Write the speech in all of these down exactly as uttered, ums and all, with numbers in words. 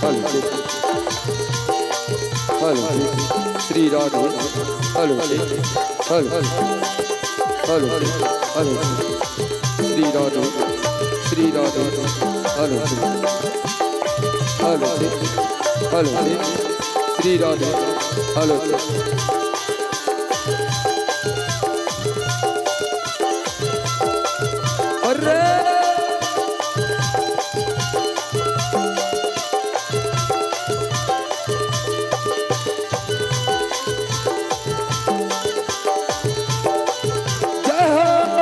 Hello, check. Hello, check. Shri Radhe. Hello, check. Hello, hello, check. Hello, check. Shri Radhe. Shri Radhe. Hello, check. Hello, check. Hello, check. Shri Radhe. Hello, check. अरे! जय हो।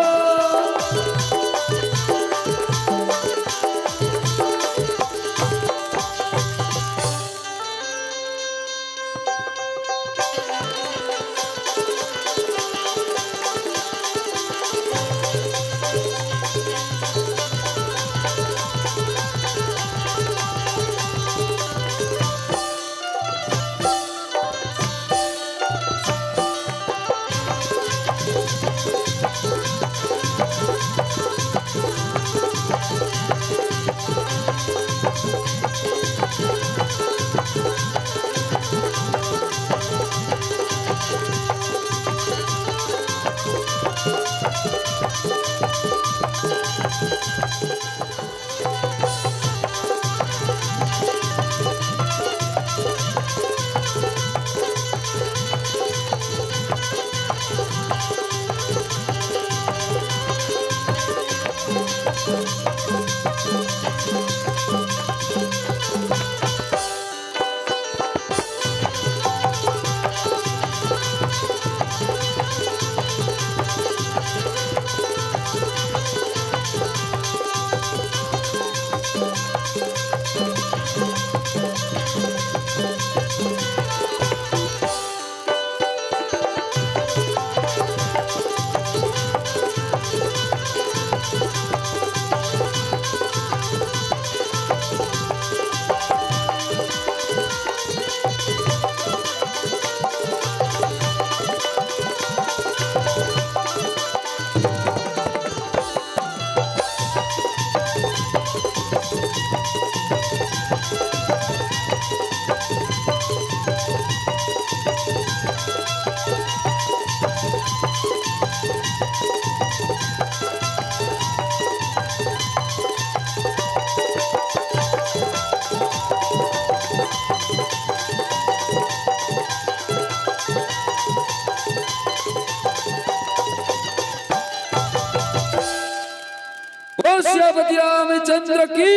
रामचंद्र की,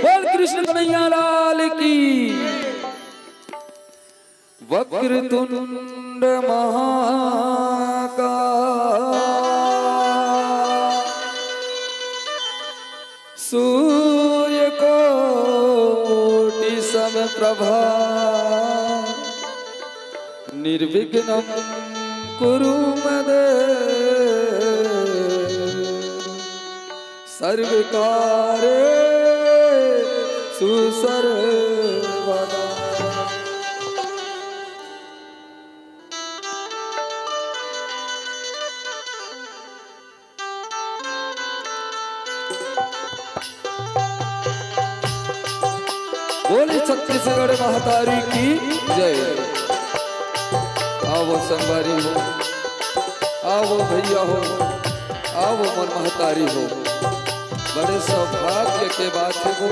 बोल कृष्ण कन्हैया लाल की। वक्रतुंड महाकाय, सूर्यकोटि समप्रभा, निर्विघ्नं कुरु मे देव, सर्वकार्येषु सर्वदा। बोले छत्तीसगढ़ महतारी की जय। आवो संगवारी हो, आवो भैया हो, आवो मोर महतारी हो। बड़े सौभाग्य के बात हे वो।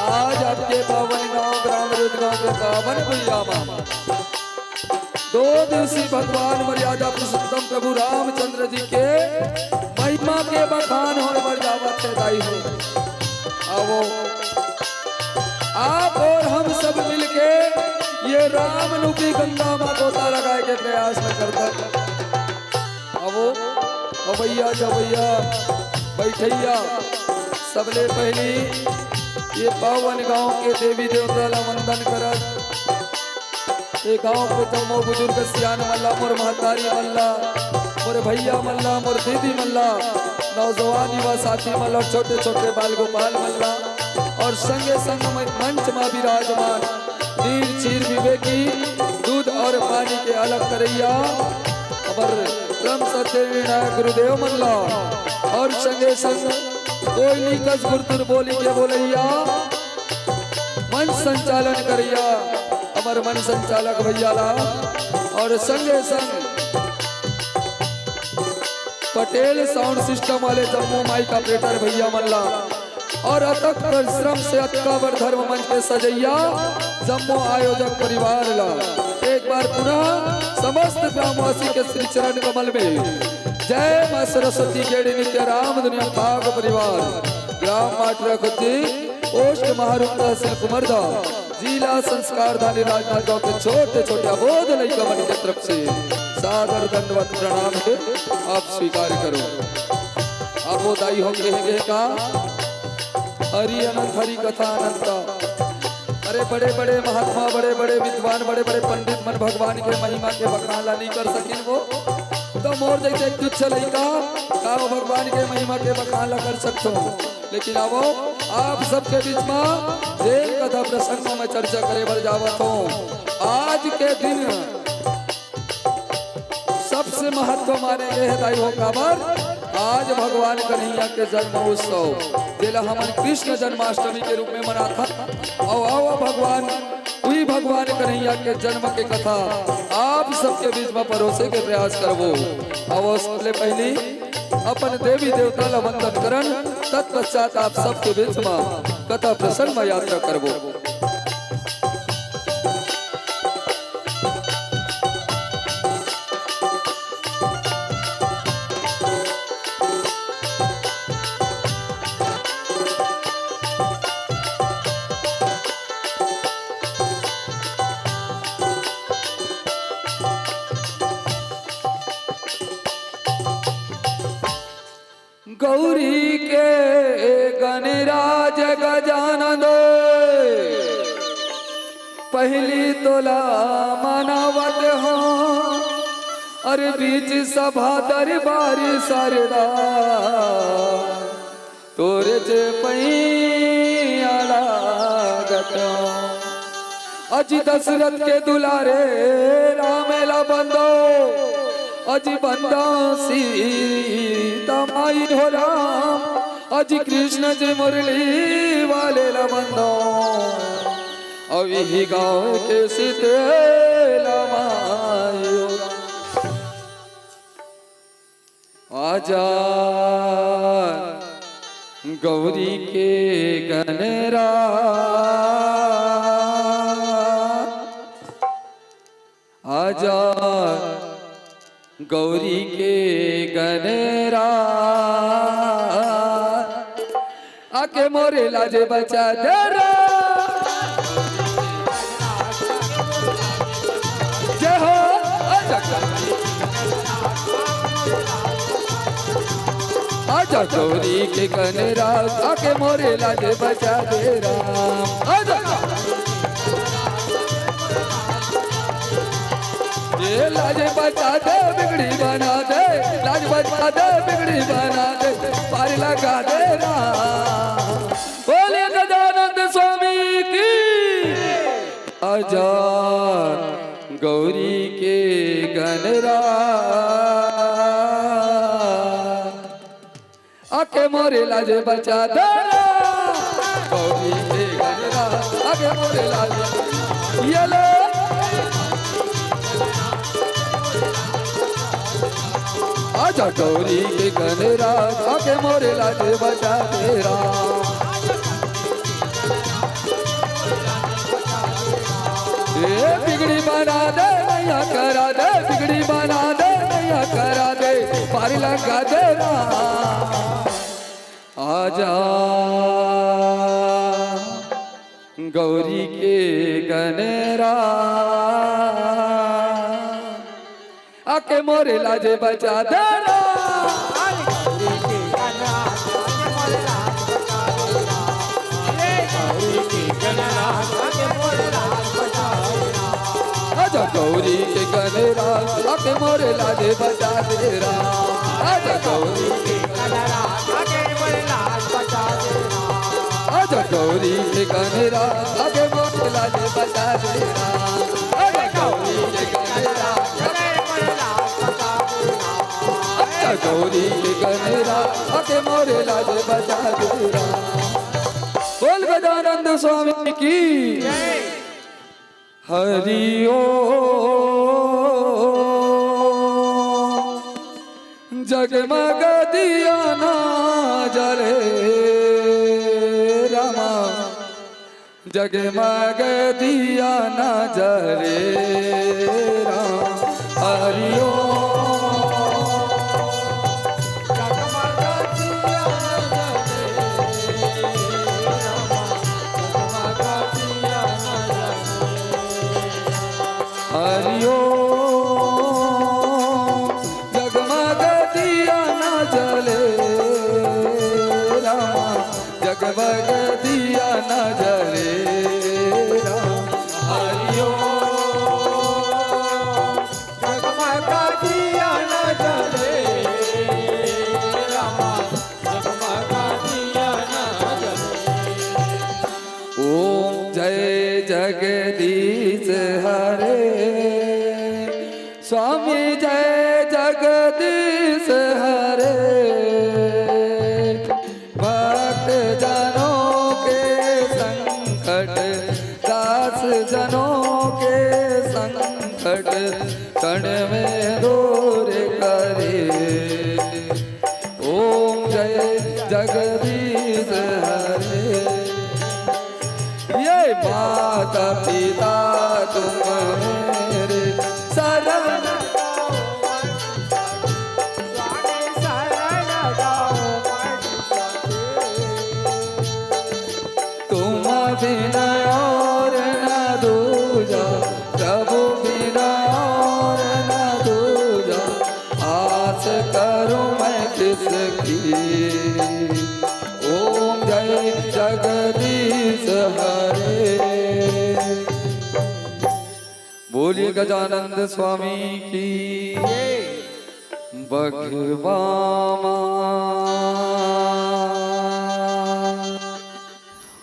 आज आपके पावन गांव ग्राम रुदगांव के पावन भुइयां मा दो दिवसीय भगवान मर्यादा पुरुषोत्तम प्रभु रामचंद्र जी के महिमा के बखान होय बर जावत हे दाई हो। आवो, आप और हम सब मिलके ये राम रूपी गंगा मा गोता लगाय के प्रयास में करथन। आवो, अवैया जवैया बैठैया, सबले पहिली ये पावन गांव के देवी देवता ला वंदन करत, ये गांव के जम्मो बुजुर्ग सियान मन ला, मोर महतारी मन ला, मोर भैया मन ला, मोर दीदी मन ला, नौजवान युवा साथी मन ला, छोटे छोटे बाल गोपाल मन ला, और संगे संग म-, मंच मा विराजमान नीर चीर विवेकी, दूध और पानी के अलग करैया, हमर परम सत्य निर्णायक गुरुदेव मन ला, और संगे संग कोयली कस गुरतुर बोली के बोलैया, मंच संचालन करैया हमर मंच संचालक भैया ला, और संगे संग पटेल साउंड सिस्टम वाले जम्मो माइक ऑपरेटर भैया मन ला, और अथक परिश्रम से अतका बड़ धर्म मंच के सजैया जम्मो आयोजक परिवार ला एक बार पुनः समस्त ग्रामवासी के श्री चरण कमल में जय माँ सरस्वती गेड़ी नित्य राम दुनिया भाग परिवार ग्राम माटरा खुर्जी, पोस्ट महारुख, तहसील कुमरदा, जिला संस्कारधानी राजनांदगांव के छोटे छोटे अबोध लइका मन के तरफ से सादर दंडवत प्रणाम हे, आप स्वीकार करो। अब वो दाई हो कहे गे का, हरि अनंत हरि कथा अनंता। अरे बड़े बड़े महात्मा, बड़े बड़े विद्वान, बड़े बड़े पंडित मन भगवान के महिमा के बखान ला नहीं कर सकिन वो, तो मोर जैसे तुच्छ लइका का वो भगवान के महिमा के बखान ला कर सकथों। लेकिन आवो, आप सबके बीच मा जेन कथा प्रसंग मा मैं चर्चा करे बर जावत हों। आज के दिन सबसे महत्व माने ये हे दाई हो, काबर आज भगवान कन्हैया के जन्म उत्सव, जेला हमन कृष्ण जन्माष्टमी के रूप में मनाथन। अउ आवो भगवान, उही भगवान कन्हैया के जन्म के कथा आप सबके बीच में परोसे के प्रयास करबो। अउ सबले पहिली अपन देवी देवता ला वंदन करन, तत्पश्चात आप सबके बीच में कथा प्रसंग में यात्रा करबो। गौरी के गणराज गजानन दे, पहिली तोला मनावत हों, अरे बीच सभा दरबार सरदा, तोरे जे पैया लागत हों। अजी दशरथ के दुलारे राम ला बंदो, अजी बंदा सीता माई हो राम, अजी कृष्ण जी मुरली वाले ला बंदो, अभी गाँव के सीते ला माई हो राम। आजा गौरी के गणराज, आजा गौरी के गणराज, के मोरे लाज बचा दे रे। जय हो। आजा, आजा गौरी के गणराज, आके मोरे लाज बचा दे राम। आजा। ये लाज बचा दे, बिगड़ी बना दे, लाज बचा दे, बिगड़ी बना दे, पार लगा दे राम। बोलिए गजानंद स्वामी की। आजा गौरी के गणराज, आके मोरे लाज बचा दे रे। गौरी के गणराज, आके मोरे लाज। ये ले। आजा गौरी के गणराज, आके मोरे लाज बचा दे राम। ए बिगड़ी बना दे, मैया करा दे, बिगड़ी बना दे, मैया करा दे, पार लगा दे राम। आजा गौरी के गणराज, आके मोरे लाज बचा दे रे। आजा गौरी के गणराज, आके मोरे लाज बचा दे रे। आजा गौरी के गणराज, आके मोरे लाज बचा दे रे। आजा गौरी के गणराज, आके मोरे लाज बचा दे रे। आजा गौरी के गणराज, आके मोरे लाज बचा दे रे। अच्छा गौरी के गणराज, आके मोरे लाज बचा दे राम। बोल गजानंद स्वामी की। हरि ओम। जगमग दिया ना जले रामा, जगमग दिया ना जले राम। हरि ओम। जगमग दिया ना जले राम, जगमग दिया ना जले। हरि ओम। जगमग दिया ना जले राम, जगमग दिया ना जले राम। हरि ओम। जगमग दिया ना जले राम, जगमग दिया ना जले। ओम जय जगदीश हरे, स्वामी जय जगदीश हरे। भक्त जनों के संकट, दास जनों के संकट, क्षण में दूर करे। ओम जय जगदीश हरे। ये माता पिता तुम मेरे शरण, तुम बिना और ना दूजा, प्रभु बिना और ना दूजा, आस करूं मैं किसकी। ओम जय जगदीश हरे। बोलिए गजानंद स्वामी की। बघवा माँ,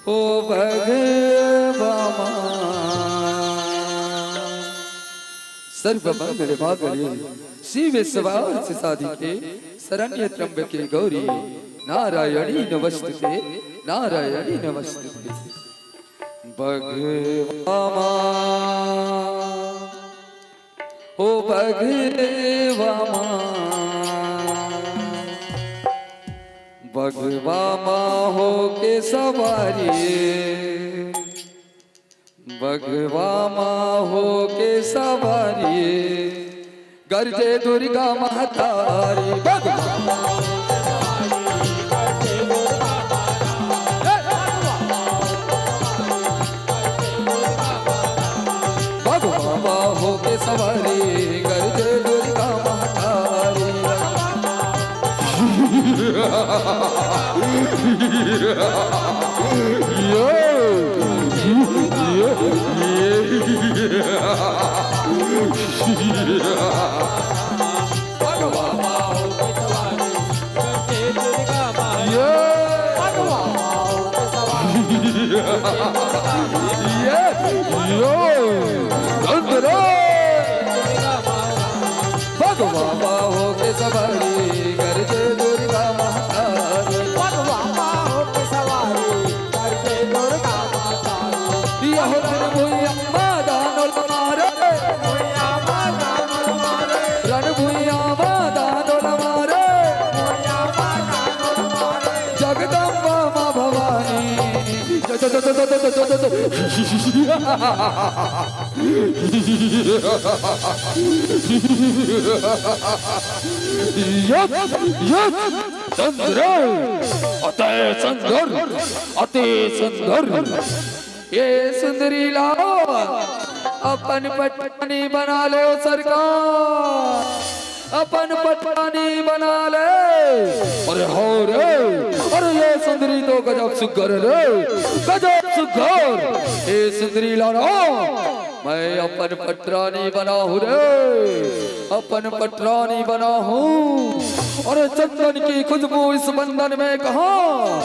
ओ बघवा माँ। सर्व मंगल मांगल्ये शिवे सर्वार्थ साधिके शरण्ये त्र्यंबके गौरी नारायणी नमस्तुते नारायणी नमस्तुते। बघवा माँ, ओ बघवा माँ, बघवा माँ हो के सवारी, बघवा माँ हो के सवारी, गरजे दुर्गा महतारी। बघवा माँ हो के सवारी, गरजे दुर्गा महतारी। सवारी गरजे दुर्गा महतारी। ये, ये, ये, ये। ये, ये, यो, चंद्र। भगवा बाहों के सवारी गरजे दुर्गा महतारी। भगवा बाहों के सवारी गरजे दुर्गा महतारी। यह रण भुइयां माँ दानों मारे। भुइयां माँ दानों मारे। रण भुइयां माँ दानों मारे। भुइयां माँ दानों मारे। जगदम्बा माँ भवानी। ज-, ज-, ज-, ज-, ज-, ज-, ज-, ज-, ज-, यस, यस, चंद्र, अति सुंदर, अति सुंदर। ये सुंदरी लाओ, अपन पटरानी बना ले ओ सरकार, अपन पटरानी बना ले। अरे हो रे, अरे ये सुंदरी तो गजब सुघर रे, गजब सुघर। ये सुंदरी लाओ, मैं अपन पटरानी बना हूँ रे, अपन पटरानी बना हूँ। अरे चंदन की खुशबू इस बंधन में कहाँ,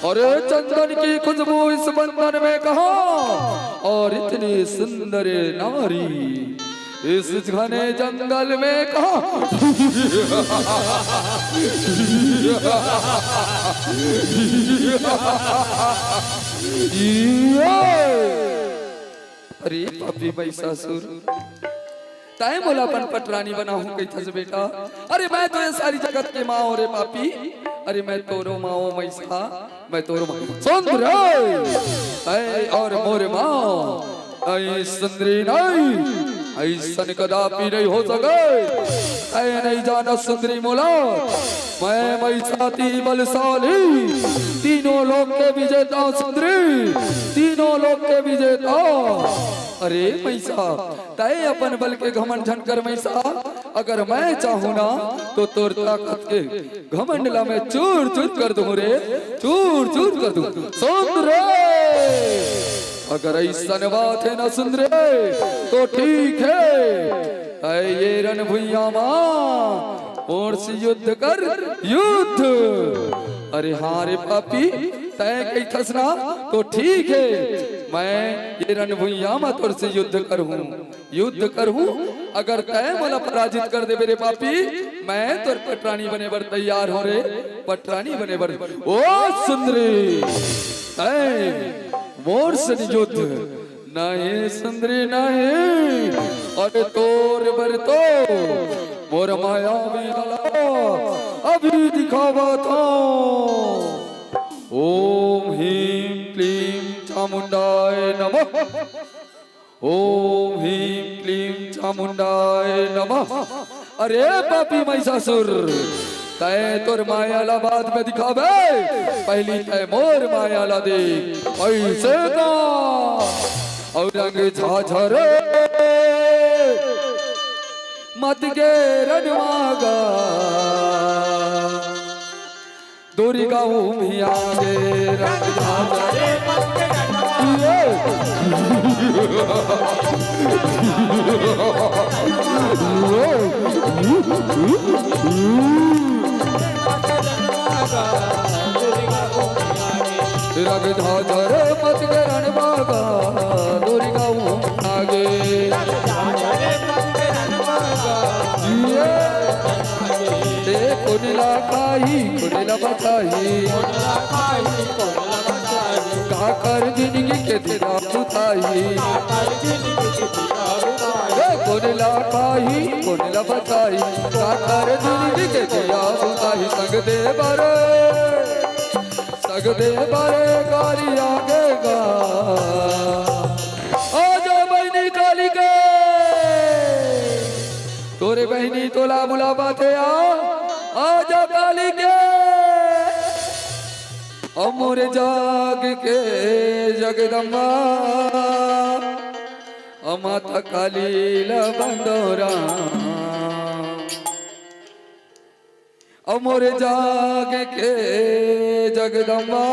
अरे चंदन की खुशबू इस बंधन में कहाँ, और इतनी सुंदर नारी इस घने जंगल में कहाँ। ये अरे पापी महिषासुर, तैं मोला अपन पटरानी बनाहूं कहिथस बेटा। अरे मैं तो ये सारी जगत के माँ हूं रे पापी। अरे मैं तोरो माँ हूं महिषा, मैं तोरो माँ। सुन रे, तैं और मोर माँ, ऐ सुंदरी नहीं, ऐसन कदापि नहीं हो सके। तैं नहीं जाना सुंदरी मोला, मैं महिषा अति बलशाली, तीनों लोक के विजेता सुंदरी, तीनों लोक के विजेता। अरे महिषा, तैं अपन बल के घमंड झन कर महिषा, अगर मैं चाहूं ना तो तोर ताकत के घमंड ला मैं चूर चूर कर दूं रे, चूर चूर कर दूं। सुन रे, अगर ऐसन बात है ना सुंदरी, तो ठीक है, तैं ये रण भुइयां मा मोर से युद्ध कर, युद्ध। अरे हाँ रे पापी, तैं कहिथस ना, तो ठीक है, मैं ये रण भुइयां मा तोर से युद्ध करहूं, युद्ध करहूं। अगर तैं मोला पराजित कर देबे रे पापी, मैं तोर पटरानी बने बर तैयार हूं रे, पटरानी बने बर। ओ सुंदरी, तैं मोर से युद्ध नहीं सुंदरी नहीं, अरे तोर बर तो मोर मायावी लाला अभी दिखावत हूं। ओम ह्रीं क्लीं चामुंडाय नमः। ओम ह्रीं क्लीं चामुंडाय नमः। अरे पापी महिषासुर, तैं तोर माया ला बाद में दिखाबे, पहिली तैं मोर माया ला देख। ऐसे का औरंग झाझर मत गे रण मागा। दुर्गा उमिया के रंग धारे। ये। रंग धारे मत के रण मागा, दुर्गा उमिया के। ये। ए कोन ला खाही, कोन ला बचाही, काकर जिनगी के दिया बुताही। ए कोन ला खाही, कोन ला बचाही, काकर जिनगी के दिया बुताही। संग दे बर, संग दे बर गारी आगे गा। आजा बहिनी काली के। तोरे बहिनी तोला बुलावत हे, आ, आजा काली के, अमर जाग के जगदम्बा, माता काली ल बंदो राम, अउ मोर जाग के जगदम्बा,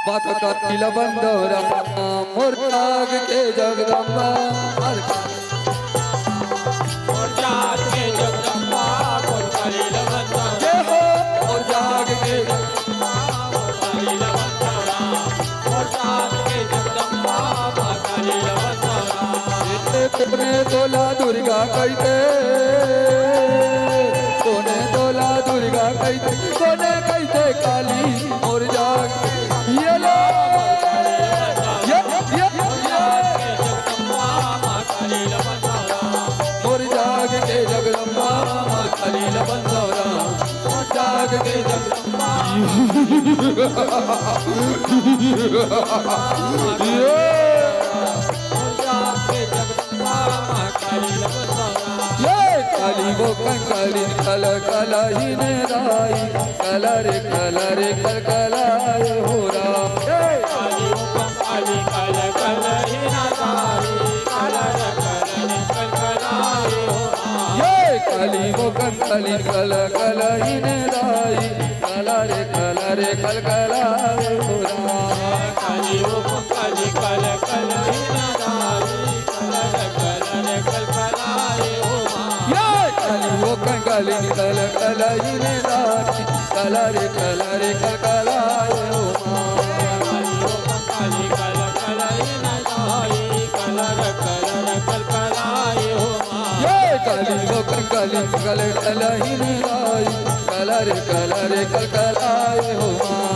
माता काली ल बंदो राम, मोर जाग के जगदम्बा, अरे मोर जाग के जगदम्बा, मोर काली ल बंदो राम। जय हो, मोर जाग के जगदम्बा, मोर काली ल बंदो राम, मोर जाग के जगदम्बा, माँ काली ल बंदो राम। ए, कोने तोला दुर्गा कहिथे, कोने तोला दुर्गा कहिथे, कोने कहिथे काली, मोर जाग ये लो, ये, ये, ये। मोर जाग के जगदम्बा, माँ काली ल बंदो राम। मोर जाग के जगदम्बा। ये। मोर जाग के जगदम्बा, माँ काली ल बंदो राम। ये काली वो कंकाली कल कल ही ने दाई, कल रे कल रे कल कल आए हो राम। ये काली वो कंकाली कल कल ही ने दाई, कल रे कल रे कल कल आए हो राम। ये काली वो कंकाली कल कल ही ने दाई, कल रे कल रे कल कल आए हो राम। काली वो कंकाली कल कल ही ने दाई, कल रे कल रे कल कल आए हो माँ। ये काली वो कंकाली कल कल ही ने दाई, कल रे कल रे कल कल आए हो माँ। काली वो कंकाली कल कल ही ने दाई, कल रे कल रे कल कल आए हो माँ। ये काली वो कंकाली कल कल ही ने दाई, कल रे कल रे कल कल आए हो माँ।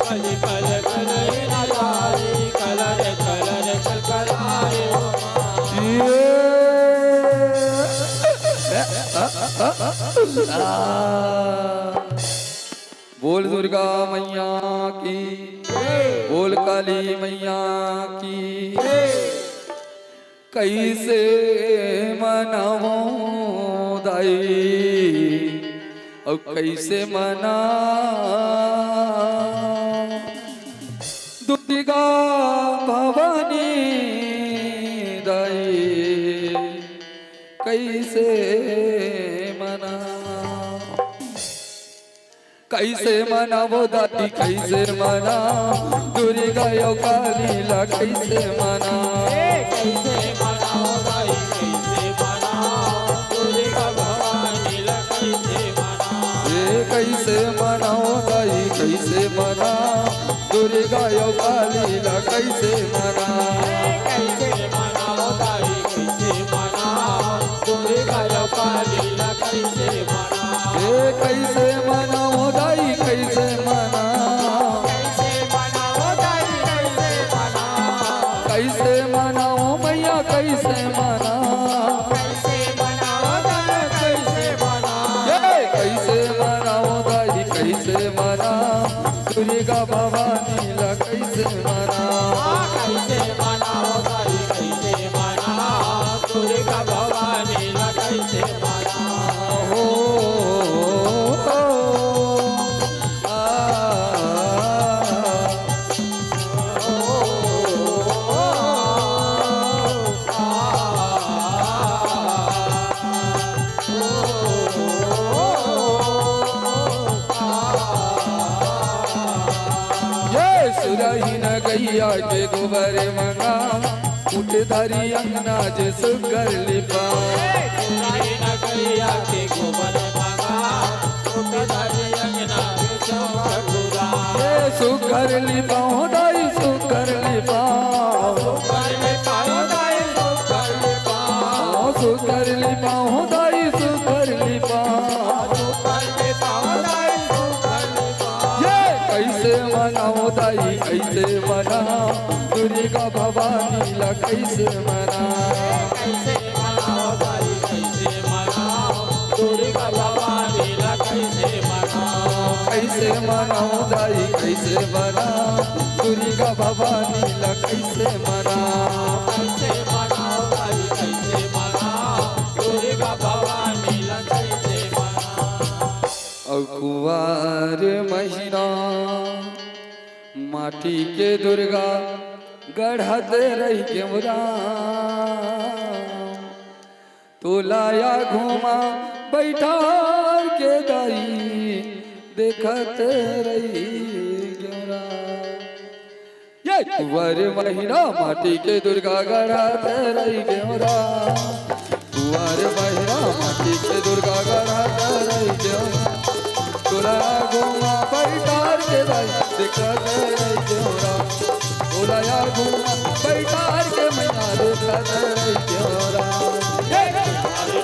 काली कल कल ही ने दाई, कल रे कल रे कल कल आए हो माँ। ये। बोल दुर्गा मैया की, बोल काली मैया की। कइसे मनावो दाई, अउ कइसे मना दुर्गा भवानी दाई, कइसे मना। कइसे मनावो दाई, कइसे मना दुर्गा अउ काली ला, कइसे मना। ए, कइसे मनावो दाई, कइसे मना दुर्गा भवानी ला, कइसे मना। ए, कइसे मनावो दाई, कइसे मना दुर्गा अउ काली ला, कइसे मना। ए, कइसे मनावो दाई, कइसे मना दुर्गा अउ काली ला, कइसे मना। ए, कइसे मनावो दाई, कइसे मना। कइसे मनावो दाई, कइसे मना। कइसे मनावो मैया, कइसे मना। कइसे मनावो दाई, कइसे मना। ए, कइसे मनावो दाई, कइसे मना दुर्गा भवानी ला, कइसे मना। कइसे मनावो दाई, कइसे मना दुर्गा भवानी ला, कइसे मना। हो, आ, ये सुरहिन गैया के गोबर मंगा, उठ धरी अंगना जे सुग्घर लिपा। सुरहिन गैया के गोबर मंगा, उठ धरी अंगना जे सुग्घर लिपा। ये सुग्घर लिपा हो दाई, सुग्घर लिपा। सुग्घर लिपा हो दाई, सुग्घर लिपा। ओ सुग्घर लिपा हो दाई, सुग्घर लिपा। सुग्घर लिपा हो दाई, सुग्घर लिपा। ये कइसे मनावो दाई, कइसे मना दुर्गा भवानी ला, कइसे मना। कइसे मनावो दाई, कइसे मनावो दुर्गा भवानी ला, कइसे मनावो। कइसे मनावो दाई, कइसे मना दुर्गा भवानी ला, कइसे मना। कइसे मनावो दाई, कइसे मनावो दुर्गा भवानी ला, कइसे मना। अउ कुंवार महीना माटी के दुर्गा गढ़त रहिगेंव राम, तोला आगू मा बइठार के दाई देखत रहिगेंव राम। ये कुंवर महीना माटी के दुर्गा गढ़त रहिगेंव राम, कुंवर महीना माटी के दुर्गा गढ़त रहिगेंव राम। तोला आगू मा बइठार के दाई देखत रहिगेंव राम, तोला आगू मा बइठार के मइया देखत रहिगेंव राम। ये हरि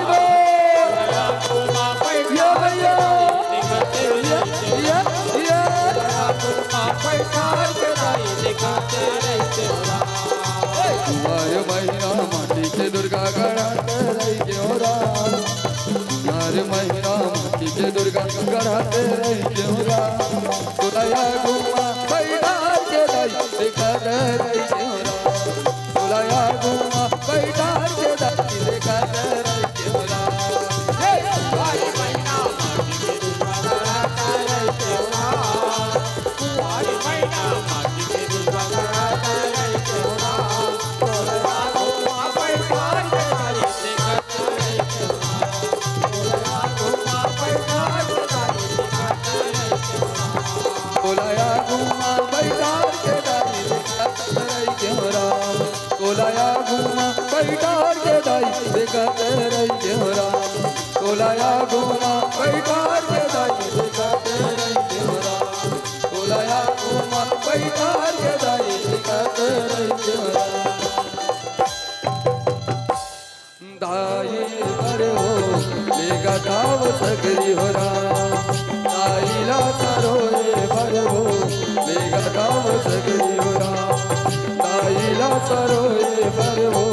बोल। ये भैया। ये, ये, ये। कुंवर महीना माटी के दुर्गा गढ़त रहिगेंव राम, कुंवर महीना माटी के दुर्गा गढ़त रहिगेंव राम। तोला आगू मा बइठार के दाई देखत रहिगेंव राम, तोला आगू मा बइठार के दाई देखत रहिगेंव राम। हे कुंवर महीना माटी के दुर्गा गढ़त रहिगेंव राम, कुंवर महीना माटी के दुर्गा गढ़त रहिगेंव राम, तोला आगू मा बइठार के दाई देखत तोला आगू मा बइठार के दाई देखत रहिगेंव राम, तोला आगू मा बइठार के दाई देखत रहिगेंव राम, तोला आगू मा बइठार के दाई देखत रहिगेंव राम, तोला आगू मा बइठार के दाई देखत रहिगेंव राम। दाई बर हो लेगत हव सगरी हो राम, दाई ला सरोए बर हो लेगत हव सगरी हो राम, दाई ला सरोए बर हो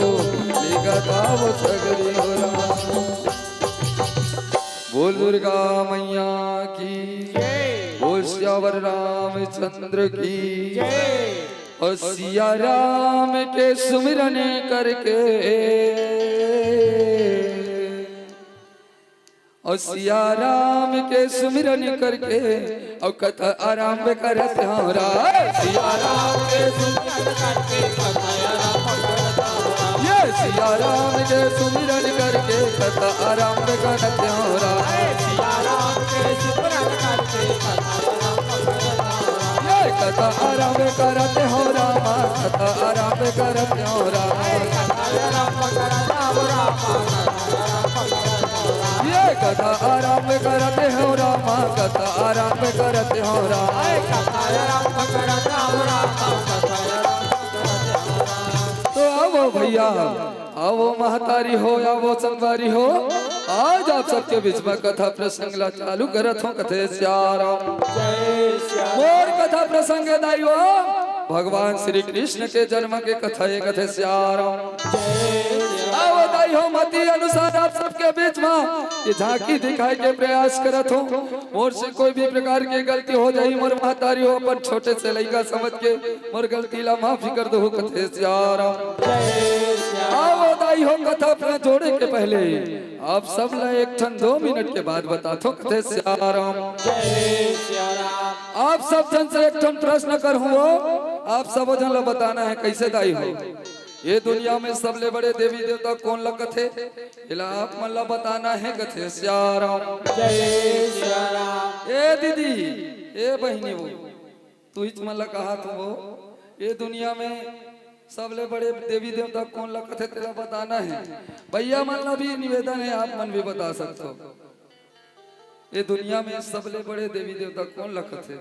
लेगत हव सगरी हो राम। बोल दुर्गा मैया की, बोल सियावर रामचंद्र की। अउ सिया राम के सुमिरन करके, अउ सिया राम के सुमिरन करके, अउ कथा आरंभ करत हंव राम। सिया राम के सुमिरन करके कथा आरंभ करत हंव राम। ये सिया राम के सुमिरन करके कथा आरंभ करत हंव राम। सिया राम के सुमिरन करके कथा आरंभ करत हंव राम। ये कथा आरंभ करत हंव राम, कथा आरंभ करत हंव राम। कथा आरंभ करत हंव राम, कथा आरंभ करत हंव राम। ये कथा आरंभ करत हंव राम, कथा आरंभ करत हंव राम। कथा आरंभ करत हंव राम, कथा आरंभ करत हंव राम। तो आवो भैया, आवो महतारी हो, आवो संगवारी हो, आज आप सबके बीच में कथा प्रसंग ला चालू करत हंव। कथे सिया राम। जय सिया राम। मोर कथा प्रसंग हे दाई हो, भगवान श्री कृष्ण के जन्म के कथा हे। कथे सिया राम। जय सिया राम। आवो दाई हो, मती अनुसार आप सबके बीच में ये झांकी दिखाए के प्रयास करत हंव। मोर से कोई भी प्रकार के गलती हो जाही, मोर महतारी हो, अपन छोटे से लइका समझ के मोर गलती ला माफी कर दो। कथे सिया राम। जय सिया राम। आवो दाई हो, कथा अपना जोड़े के पहले आप सब ला एक ठन दो मिनट के बात बताथंव। कथे सिया राम। जय सिया राम। आप सब झन से एक ठन प्रश्न करहूं हो, आप सबो झन ला बताना हे। कइसे दाई हो, ये दुनिया में सबले बड़े देवी देवता कोन ला कथे? एला आप मन ला बताना हे। कथे सिया राम। जय सिया राम। ए दीदी, ए बहिनी हो, तुहिच मन ला कहत हंव, ये दुनिया में सबले बड़े देवी देवता कोन ला कथे, तेला बताना हे। भैया मन ला भी निवेदन हे, आप मन भी बता सकथो। ये दुनिया में सबले बड़े देवी देवता कोन ला कथे?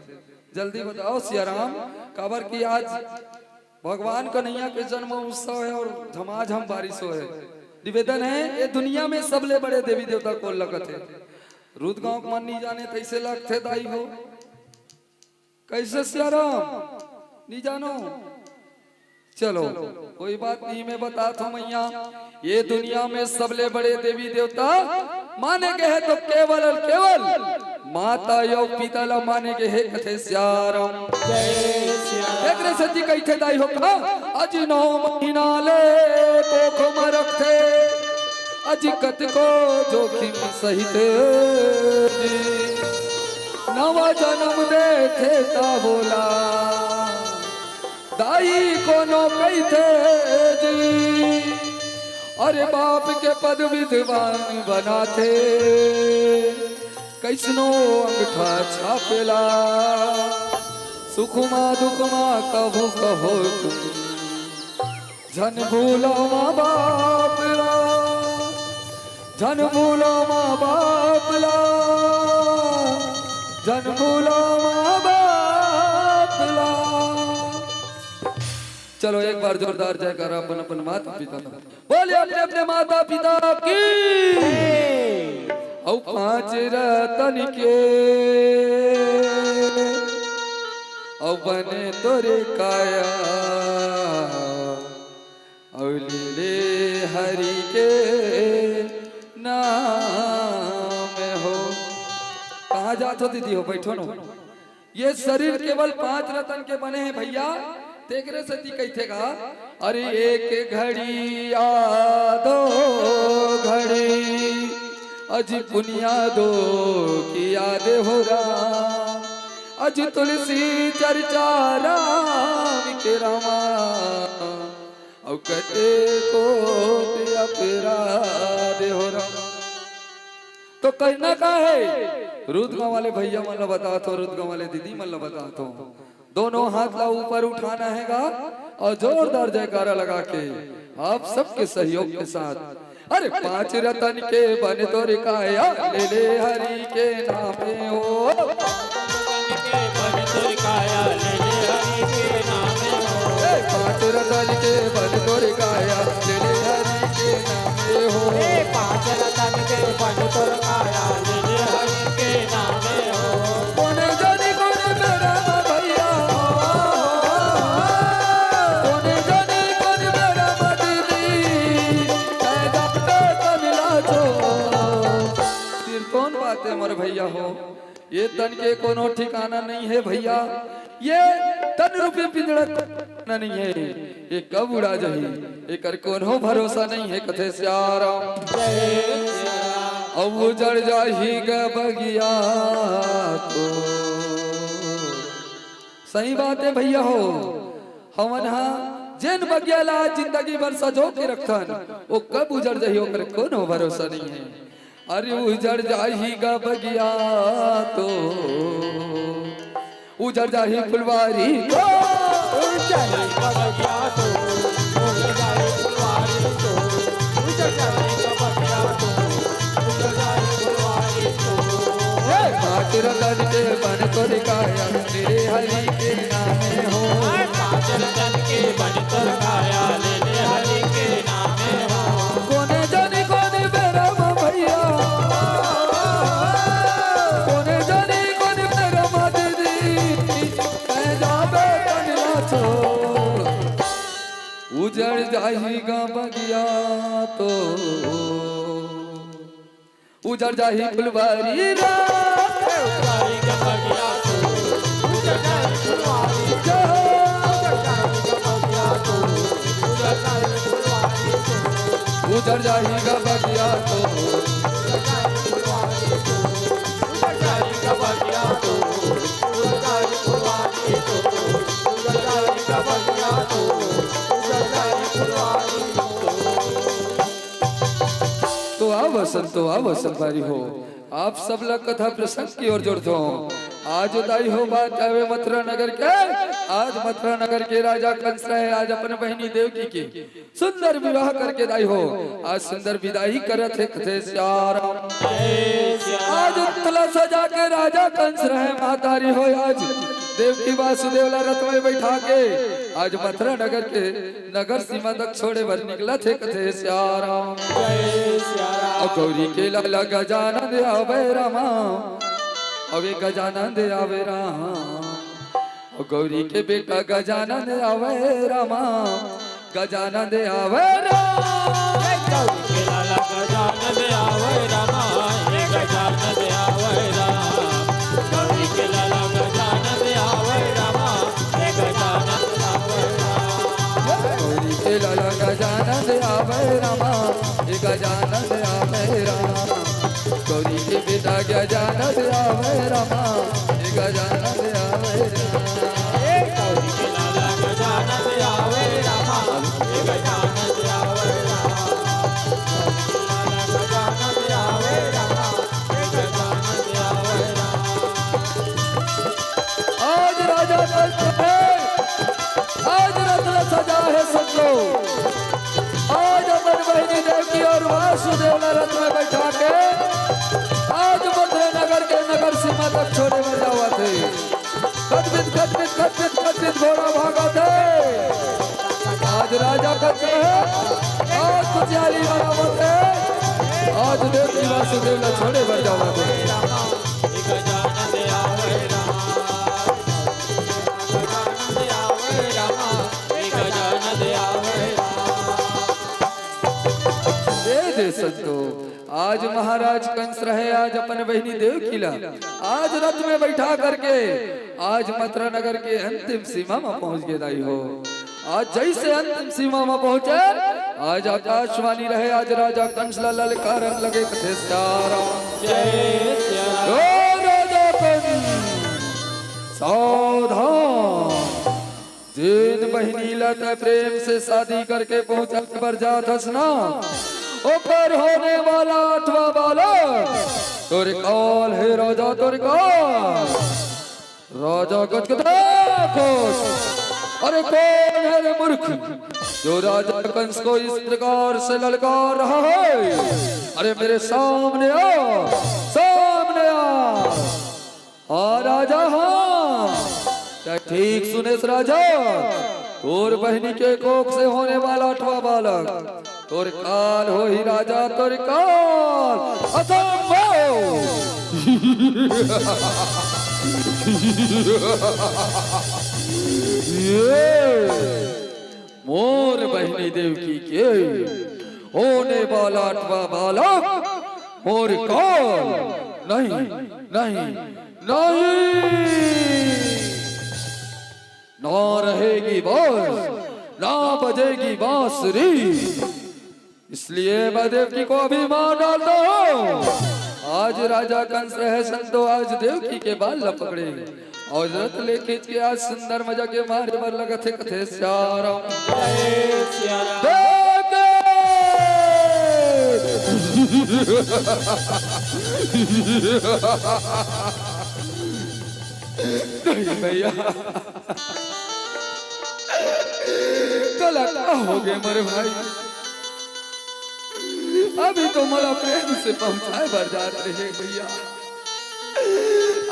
जल्दी बताओ सिया राम, काबर कि आज भगवान कन्हैया के जन्म उत्सव हे अउ झमाझम बारिश होए हे। निवेदन हे, ये दुनिया में सबले बड़े देवी देवता कोन ला कथे? रुदगांव के मन नइ जाने तइसे लगथे दाई हो। कइसे सिया राम? नइ जानो? चलो, कोई बात नहीं, मैं बताथंव मैया। ये दुनिया में सबले बड़े देवी देवता माने गे हे तो केवल अउ केवल माता अउ पिता ला माने गे हे। कथे सिया राम। जय सिया राम। एकरे सेती कहिथे दाई हो का, अजी नौ महीना ले कोख म रखथे, आज कतको जोखिम सहित जी, नवा जन्म देथे त बोला, दाई कोनो कहिथे जी। अरे बाप के पद विद्वान बनाथे, कइसनो अंगठा छापेला। सुख मा दुख मा कभू कहो तुम, झन भूलो माँ बाप ला, झन भूलो माँ बाप ला, झन भूलो माँ बाप ला। चलो एक बार जोरदार जयकारा अपन अपन माता पिता का। बोले अपने अपने माता पिता की। अउ पांच रतन के अउ बने तोरे काया, अउ ले ले हरि के नाम हो। कहाँ जात हो दीदी हो, बैठो न। ये शरीर केवल पांच रतन के बने हे भैया, तेकरे सेती कहिथे गा, अरे एक घड़ी या दो घड़ी, अजी पुनिया दो किया दे हो राम, अजी तुलसी चर्चा राम के रामा, अउ कटे कोट अपराध हो राम। तो कहना का हे, रुदगांव वाले भैया मन ला बतात हो, रुदगांव वाले दीदी मन ला बतात हो, दोनों हाथ ला ऊपर उठाना हे गा अउ जोरदार जयकारा लगा के आप सबके सहयोग के साथ, अरे पांच रतन के बने तोर काया, ले ले हरि के नामे हो। के बन तोर काया, ले ले हरि के नामे हो। ए, पांच रतन के बन तोर काया, ले ले हरि के नामे हो। ए, पांच रतन के बन तोर काया, ले ले हरि के नामे हो। कोन जानी कोन बेरा मा भैया, कोन जानी कोन बेरा मा दीदी, तै जाके तन ला छो। सिर कौन बात हे मोर भैया हो, ये तन के कोनो ठिकाना नहीं हे भैया, ये तन रूपी पिंजड़ा ठिकाना नहीं हे, ये कब उड़ा जाही, एकर कोनो भरोसा नहीं हे, कथे सियाराम। अउ उजड़ जाही ग बगिया तो। सही बात हे भैया हो, हमन हा जेन बगिया ला जिंदगी भर सजो के रखथन, वो कब उजड़ जाही, ओकर कोनो भरोसा नहीं हे। अरे उजड़ जाही गा बगिया तो, उजड़ जाही फुलवारी तो। उजड़ जाही गा बगिया तो, उजड़ जाही फुलवारी तो, उजड़ जाही गा बगिया तो, उजड़ जाही फुलवारी तो। हे पांच रतन के बन तोर काया, ले ले हरि के नामे हो। पांच रतन के बन तोर काया, ले ले हरि के नामे हो। कोने जानी कोने बेरा मा भैया, कोने जानी कोने बेरा मा दीदी, तै जाबे तन ला छो। उजड़ जाही गा बगिया तो, उजड़ जाही फुलवारी रा। उजड़ जाही गा बगिया तो, उजड़ जाही फुलवारी रा। उजड़ जाही गा बगिया तो, उजड़ जाही फुलवारी रा। उजड़ जाही गा बगिया तो, उजड़ जाही फुलवारी रा। उजड़ जाही गा बगिया तो, उजड़ जाही फुलवारी रा। उजड़ जाही गा बगिया तो, उजड़ जाही फुलवारी रा। तो आव संतो, आव संगवारी हो, आप सब ला कथा प्रसंग की ओर जोड़थों। आज दाई हो बात आवे मथुरा नगर के, आज मथुरा नगर के राजा कंस रहे, आज अपन बहिनी देवकी के सुंदर विवाह करके दाई हो, आज सुंदर विदाई करत हे, कथे सियाराम। आज तला सजा के राजा कंस रहे, महतारी हो, आज देवकी वासुदेव ला रथ में बैठा के आज मथुरा नगर के नगर सीमा तक छोड़े बर निकलत हे, कथे सियाराम। जय सियाराम। अउ गौरी के लाला गजानंद आवे रामा, अउ ए गजानंद आवे राम, अउ गौरी के बेटा गजानंद आवे रामा, गजानंद आवे राम। गौरी के लाला गजानंद आवे रामा, हे गजानंद आवे राम। गौरी के लाला गजानंद आवे रामा, हे गजानंद आवे राम। गौरी के लाला गजानंद आवे रामा, हे गजानन आवे रामा, गौरी के बेटा गजानन आवे रामा, गजानन आवे रामा। ए गौरी के लाला गजानन आवे रामा, ए गजानन आवे रामा। गजानन आवे रामा, ए गजानन आवे रामा। आज राजा कंस हे, आज रथ ला सजा हे संतो। आज अपन बहिनी देवकी अउ वासुदेव ला रथ में बैठा के आज मथुरा नगर के नगर सीमा तक छोड़े बर जावत हे। खटपिट, खटपिट, खटपिट, खटपिट घोड़ा भागत हे। आज राजा कंस हे, आज खुशियाली मनावत हे। आज देवकी वासुदेव ला छोड़े बर जावत हे। ए दे संतो, आज महाराज कंस रहे, आज अपन बहिनी देवकी ला आज रथ में बैठा करके आज मथुरा नगर के अंतिम सीमा में पहुंच गे दाई हो। आज जइसे अंतिम सीमा में पहुंचे, आज आकाशवाणी रहे, आज राजा कंस ला ललकारन लगे कथे, "सियाराम।" जय सियाराम। ओ राजा कंस, सावधान। जेन बहिनी ला तैं प्रेम से शादी करके पहुंचाए बर जात हस ना, ओकर होने वाला आठवां बालक तोर काल हे राजा, तोर काल। राजा गजगदा खुश। अरे कौन है रे मूर्ख, जो राजा कंस को इस प्रकार से ललकार रहा है? अरे मेरे सामने आ, सामने आ। हाँ राजा, हाँ। तैं ठीक सुनेस राजा, तोर बहिनी के कोख से होने वाला आठवां बालक तोर काल होही राजा, तोर काल। असंभव। ये मोर बहिनी देवकी के होने वाला आठवां बालक मोर काल नहीं, नहीं, नहीं। ना रहेगी बांस, ना बजेगी बांसुरी। इसलिए मैं देवकी को अभी मार डालता हूँ। आज राजा कंस रहे संतो, आज देवकी के बाल ला पकड़े अउ रथ ले खींच के आज सुंदर मजा के मारे बर लगत हे, कथे सियाराम। जय सियाराम। देवकी। नहीं भैया, तोला का होगे मोर भाई? अभी तो मोला प्रेम से पहुंचाए बर जात रहे भैया,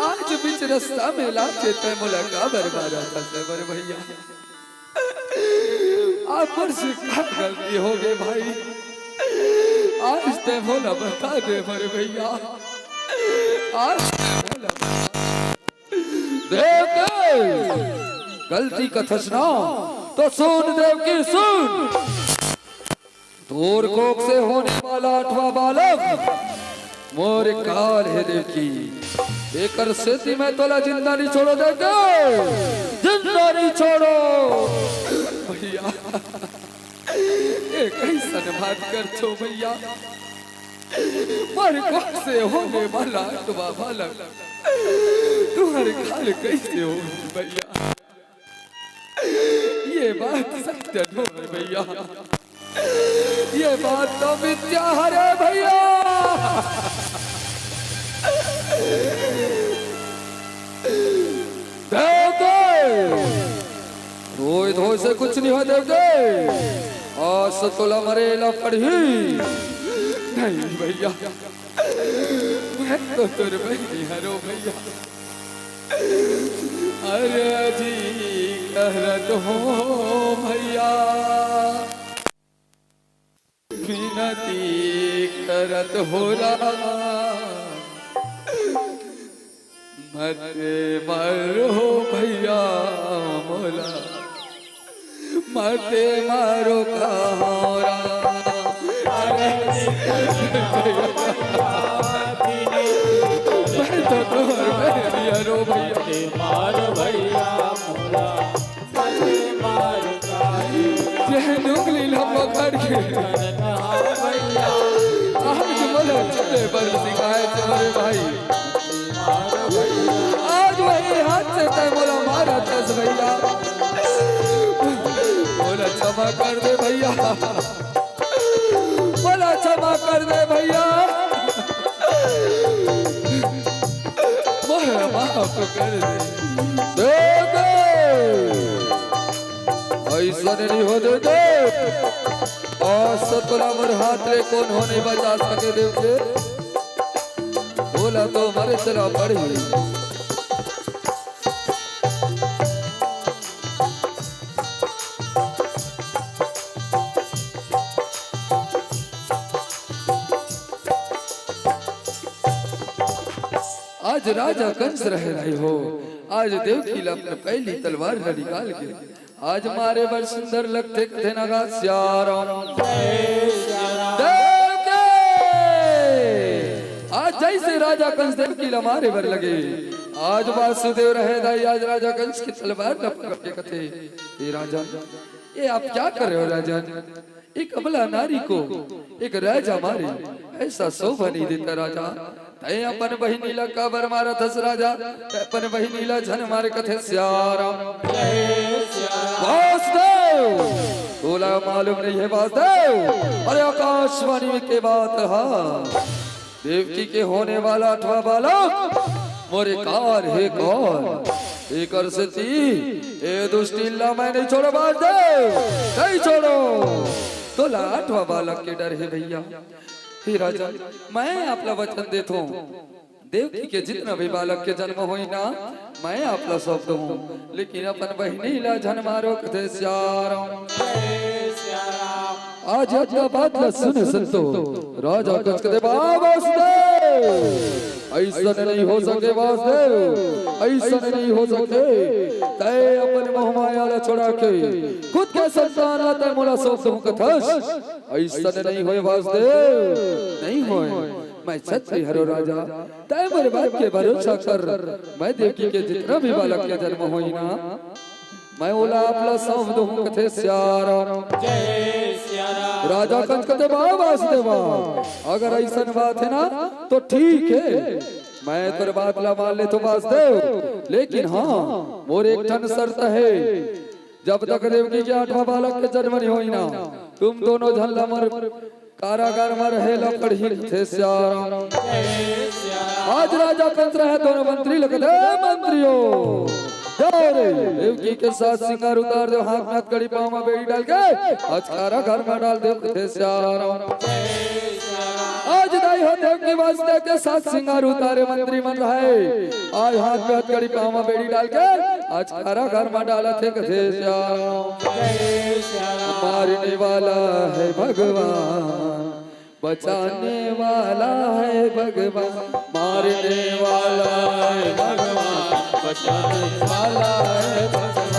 आज बीच रास्ता में लाके तैं मोला काबर मारत हस मोर भैया? आज मोर से का गलती होगे भाई? आज तैं मोला बता दे मोर भैया, आज तैं मोला बता दे। देवकी, गलती कथस ना, तो सुन देवकी, सुन। तोर कोख से होने वाला आठवां बालक मोर काल हे देवकी। एकर सेती मैं तोला जिंदा नहीं छोड़ों देवकी, जिंदा नहीं छोड़ों। भैया, ये कइसन बात करथो भैया? मोर कोख से होने वाला आठवां बालक तुंहर काल कइसे होही भैया? ये बात सत्य नोहे भैया, ये बात तो मिथ्या हरे भैया। देवकी, रोए धोए से कुछ नहीं होय देवकी, आज तो तोला मरे ला पड़ही। नहीं भैया, मैं तो तोर बहिनी हरों भैया। अरे जी करत हों भैया, बिनती करत हों राम, मत मारो भैया मोला, मत मारो कहों राम। अरे मैं तो तोर बहिनी हरों भैया। मारो भैया मोला, मत मारो कहों। जय डोंगली ला पकड़ के। हाँ भैया। बड़ सिखाए तुम्हारे भाई। आज वही हाथ से तय मोला मारा तस भैया। मोला क्षमा कर दे भैया। मोला क्षमा कर दे भैया। मोला माफ कर दे। दे दे। ऐसा नहीं हो दे दे। आज तो तोला मोर हाथ ले कोनो नहीं बचा सके देव के। बोला तो मरे चला पड़ी। आज राजा कंस रहे नहीं हो। आज देवकी ला अपन पहली तलवार ला निकाल के आज मारे बर सुंदर लगथे कथे नगा सियाराम। देव के। आज जैसे राजा कंस देवकी ला मारे बर लगे, आज वासुदेव रहे दाई, आज राजा कंस की तलवार ला पकड़ के कथे, "ए राजा, ये आप क्या कर रहे हो राजा? एक अबला नारी को एक राजा मारे, ऐसा शोभा नहीं देता राजा। तय अपन बहिनी ला काबर मारत हस राजा? तय अपन बहिनी ला झन मारे कथे सियाराम।" वासुदेव! तोला मालूम नहीं है वासुदेव? अरे आकाशवाणी के बात हा। देवकी के होने वाला आठवां बालक मोरे कार हे कौन? एकर सेती ए दुष्टिन ला मैं नहीं छोड़ो वासुदेव, नहीं छोड़ो। तोला आठवां बालक के डर हे भैया। हे राजा, मैं आप ला वचन देथों, देवकी के जितना भी बालक के जन्म होई ना, मैं आप ला सौंप दूं, लेकिन अपन बहिनी ला झन मारो कथे सियाराम। आज अतका बात ला सुने संतो राजा कंस कथे, "वाह वासुदेव, ऐसा नहीं हो सके वासुदेव, ऐसा नहीं हो सके। तय अपन मोह माया ला छोड़ा के खुद के संतान ला तय मोला सौंप दूं कथस, ऐसा नहीं होए वासुदेव, नहीं होए। मैं क्षत्रिय हरो राजा, तय मोर बात के भरोसा कर, मैं देवकी के जितना भी बालक के जन्म होई ना, मैं ओला आप ला सौंप दूं कथे सियाराम।" जय सियाराम। राजा कंस कथे, "वाह वासुदेवा, अगर ऐसन बात है ना तो ठीक है, मैं तोर बात ला मान लेथों वासुदेव, लेकिन हाँ, मोर एक ठन शर्त है, जब तक देवकी के आठवां बालक के जन्म नहीं होई ना, तुम दोनों झन ला मोर कारागार में रहे ला पड़ही कथे सियाराम।" आज राजा कंस रहे दोनों मंत्री ला कथे, "मंत्रियों, जाओ रे, देवकी के सात सिंगार उतार दो, हाथ में हथकड़ी, पाँव में बेड़ी डाल के आज कारागार में डाल दो कथे सियाराम।" आज दाई हो देवकी वासुदेव के सात सिंगार उतारे मंत्री मन रहे, आज हाथ में हथकड़ी, पाँव में बेड़ी डाल के आज कारागार में डालत हे कथे सियाराम। मारने वाला है भगवान, बचाने वाला है भगवान। मारने वाला है भगवान, बचाने वाला है भगवान।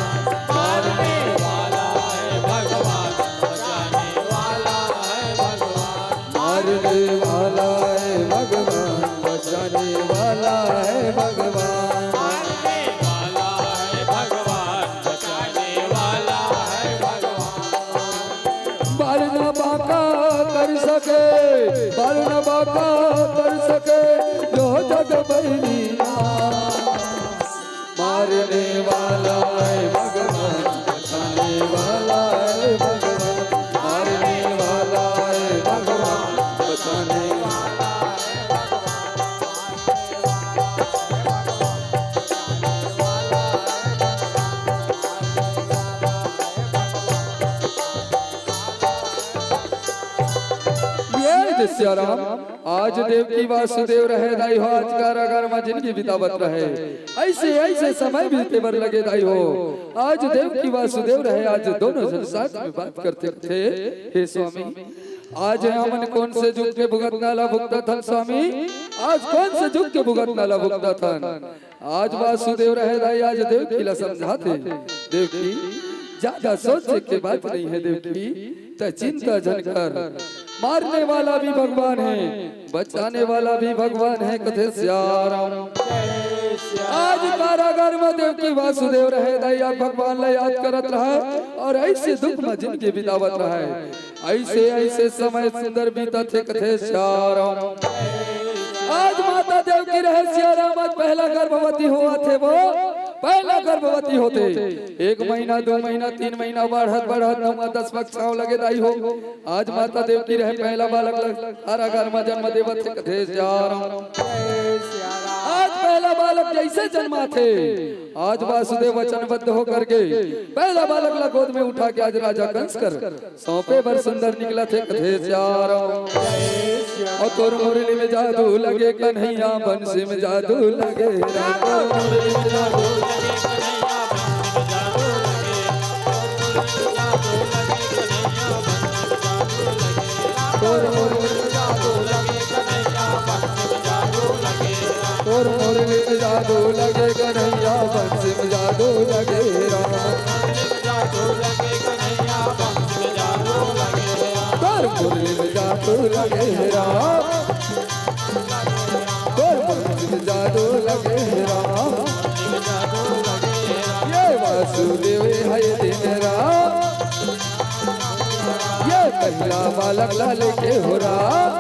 मारने वाला है भगवान, बचाने वाला है भगवान। मारने वाला है भगवान, बचाने वाला है भगवान। मारने वाला है भगवान, बचाने वाला है भगवान। बाल न बांका कर सके, बाल न बांका कर सके, जो जग बहिनी। मारने वाला है भगवान, बचाने वाला है भगवान। मारने वाला है भगवान, बचाने वाला है भगवान। ये दे सियाराम, आज देवकी वासुदेव रहे दाई हो, आज कारागार में जिंदगी बितावत रहे। ऐसे ऐसे समय बीते बर लगे दाई हो। आज देवकी वासुदेव रहे, आज दोनों जन साथ में बात करते थे, "हे स्वामी, आज हमन कौन से जुग के भुगतना ला भुगतत हन स्वामी? आज कौन से जुग के भुगतना ला भुगतत हन?" आज वासुदेव रहे दाई, आज देवकी ला समझाथे, "देवकी, ज्यादा सोचे के बात नहीं है देवकी, तय चिंता झन कर। मारने वाला भी भगवान है, बचाने वाला भी भगवान है," कथे सियाराम। आज कारागार म देवकी वासुदेव रहे, दइया भगवान ला याद करत रहय अउ अइसे दुख म जिनगी बितावत रहय। अइसे अइसे समय सुंदर बीतत हे कथे सियाराम। आज माता देवकी रहे सियाराम, आज पहला गर्भवती होवत हे वो, पहला गर्भवती होथे। एक महीना, दू महीना, तीन महीना बढ़त बढ़त नौवा दसवां छांव लगे दाई हो। आज माता देवकी रहे पहला बालक ल कारागार म जन्म देवत हे कथे सियाराम। आज पहला बालक जइसे जन्माथे, आज वासुदेव वचनबद्ध होकर के पहला बालक ला गोद में उठा के आज राजा कंस कर सौंपे बर सुंदर निकलत हे कथे सियाराम। अउ तोर मुरली में जादू लगे कन्हैया, बंसी में जादू लगे राम। तोर मुरली में जादू लगे कन्हैया, बंसी में जादू लगे राम। तोर मुरली में जादू लगे कन्हैया, बंसी में जादू लगे राम। तोर मुरली में जादू लगे हे राम, तोर मुरली में जादू लगे हे राम। ये वासुदेव हे दिन राम, ये पहला बालक ला लेके हो राम।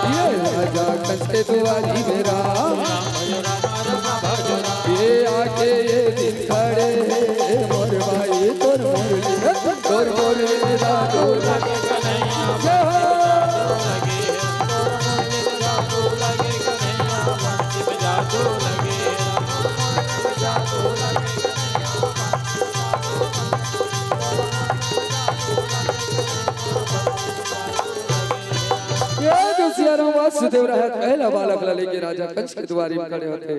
ये राजा कंस के दुआरी में राम, ये आके ये दिन खड़े हे मोर भाई, तोर मुरली, तोर मुरली में जादू लगे। जय हो। ये जो सियाराम वासुदेव रहत पहला बालक ला लेके राजा कंस के दुआरी में खड़े होथे।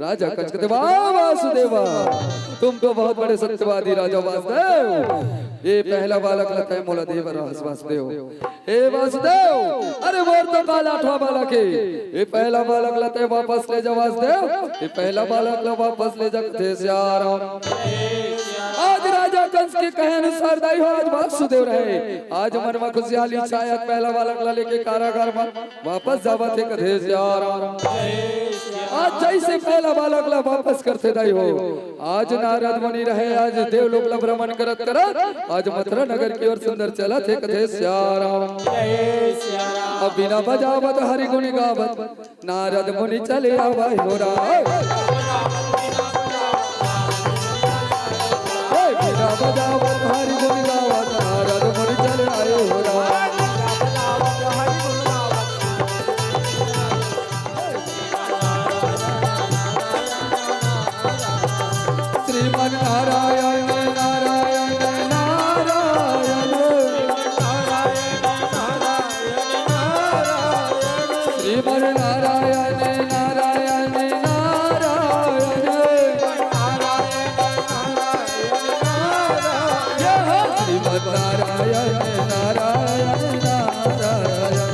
राजा कंस कथे, "वाह वासुदेवा, तुम तो बहुत बड़े सत्यवादी राजा वासुदेव। ये पहला बालक ला तैं मोला दे बर रहस वासुदेव। हे वासुदेव, अरे मोर तो काल आठवां बालक हे। ये पहला बालक ला तैं वापस ले जा वासुदेव, ये पहला बालक ला वापस ले जा," कथे सियाराम। आज राजा कंस के कहे अनुसार दाई हो, आज वासुदेव रहे, आज मन म खुशहाली छाया, पहला बालक ला लेके कारागार म वापस जावत हे कथे सियाराम। आज जइसे पहला बालक ला वापस करथे दाई हो, आज नारद मुनि रहे, आज देवलोक ला भ्रमण करत करत आज मथुरा नगर की ओर सुंदर चलत हे कथे सियाराम। अब बीना बजावत हरि गुण गावत नारद मुनि चले आवय हो राम। हे बीना बजावत हरि गुण गावत नारद मुनि चले आए हो राम। श्रीमन नारायण नारायण नारायण। श्रीमन नारायण नारायण नारायण। जय हो श्रीमन नारायण नारायण नारायण।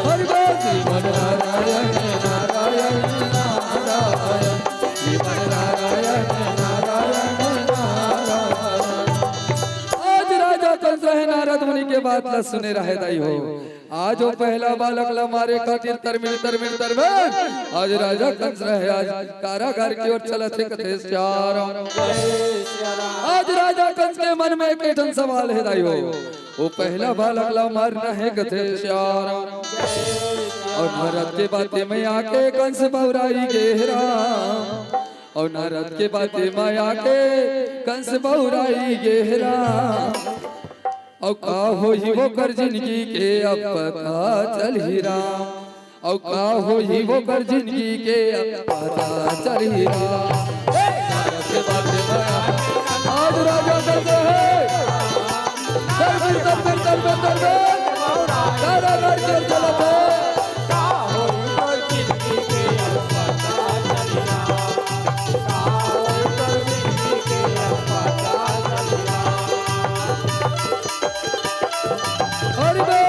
हरि बोल। श्रीमन नारायण नारायण नारायण। श्रीमन नारायण नारायण नारायण। आज राजा कंस रहे नारद मुनि के बात ला सुने रहे दाई हो। आज वो पहला बालक ला मारे खातिर तरमिन तरमिन तरमिन आज राजा कंस रहे, आज कारागार की ओर चलत हे कथे सियाराम। आज राजा कंस के मन में एक ठन सवाल हे दाई हो, वो पहला बालक ला मारना हे कथे सियाराम। अउ नारद के बाते में आके कंस बउराई गे हे राम। अउ नारद के बाते में आके कंस बउराई गे हे राम। अउ का होही वोकर जिनगी के अब पता चलही राम। अउ का होही वोकर जिनगी के अब पता चलही राम। आज राजा करते हैं। दरबार, दरबार, दरबार, दरबार। तारा राज के चलत है। हरि बोल।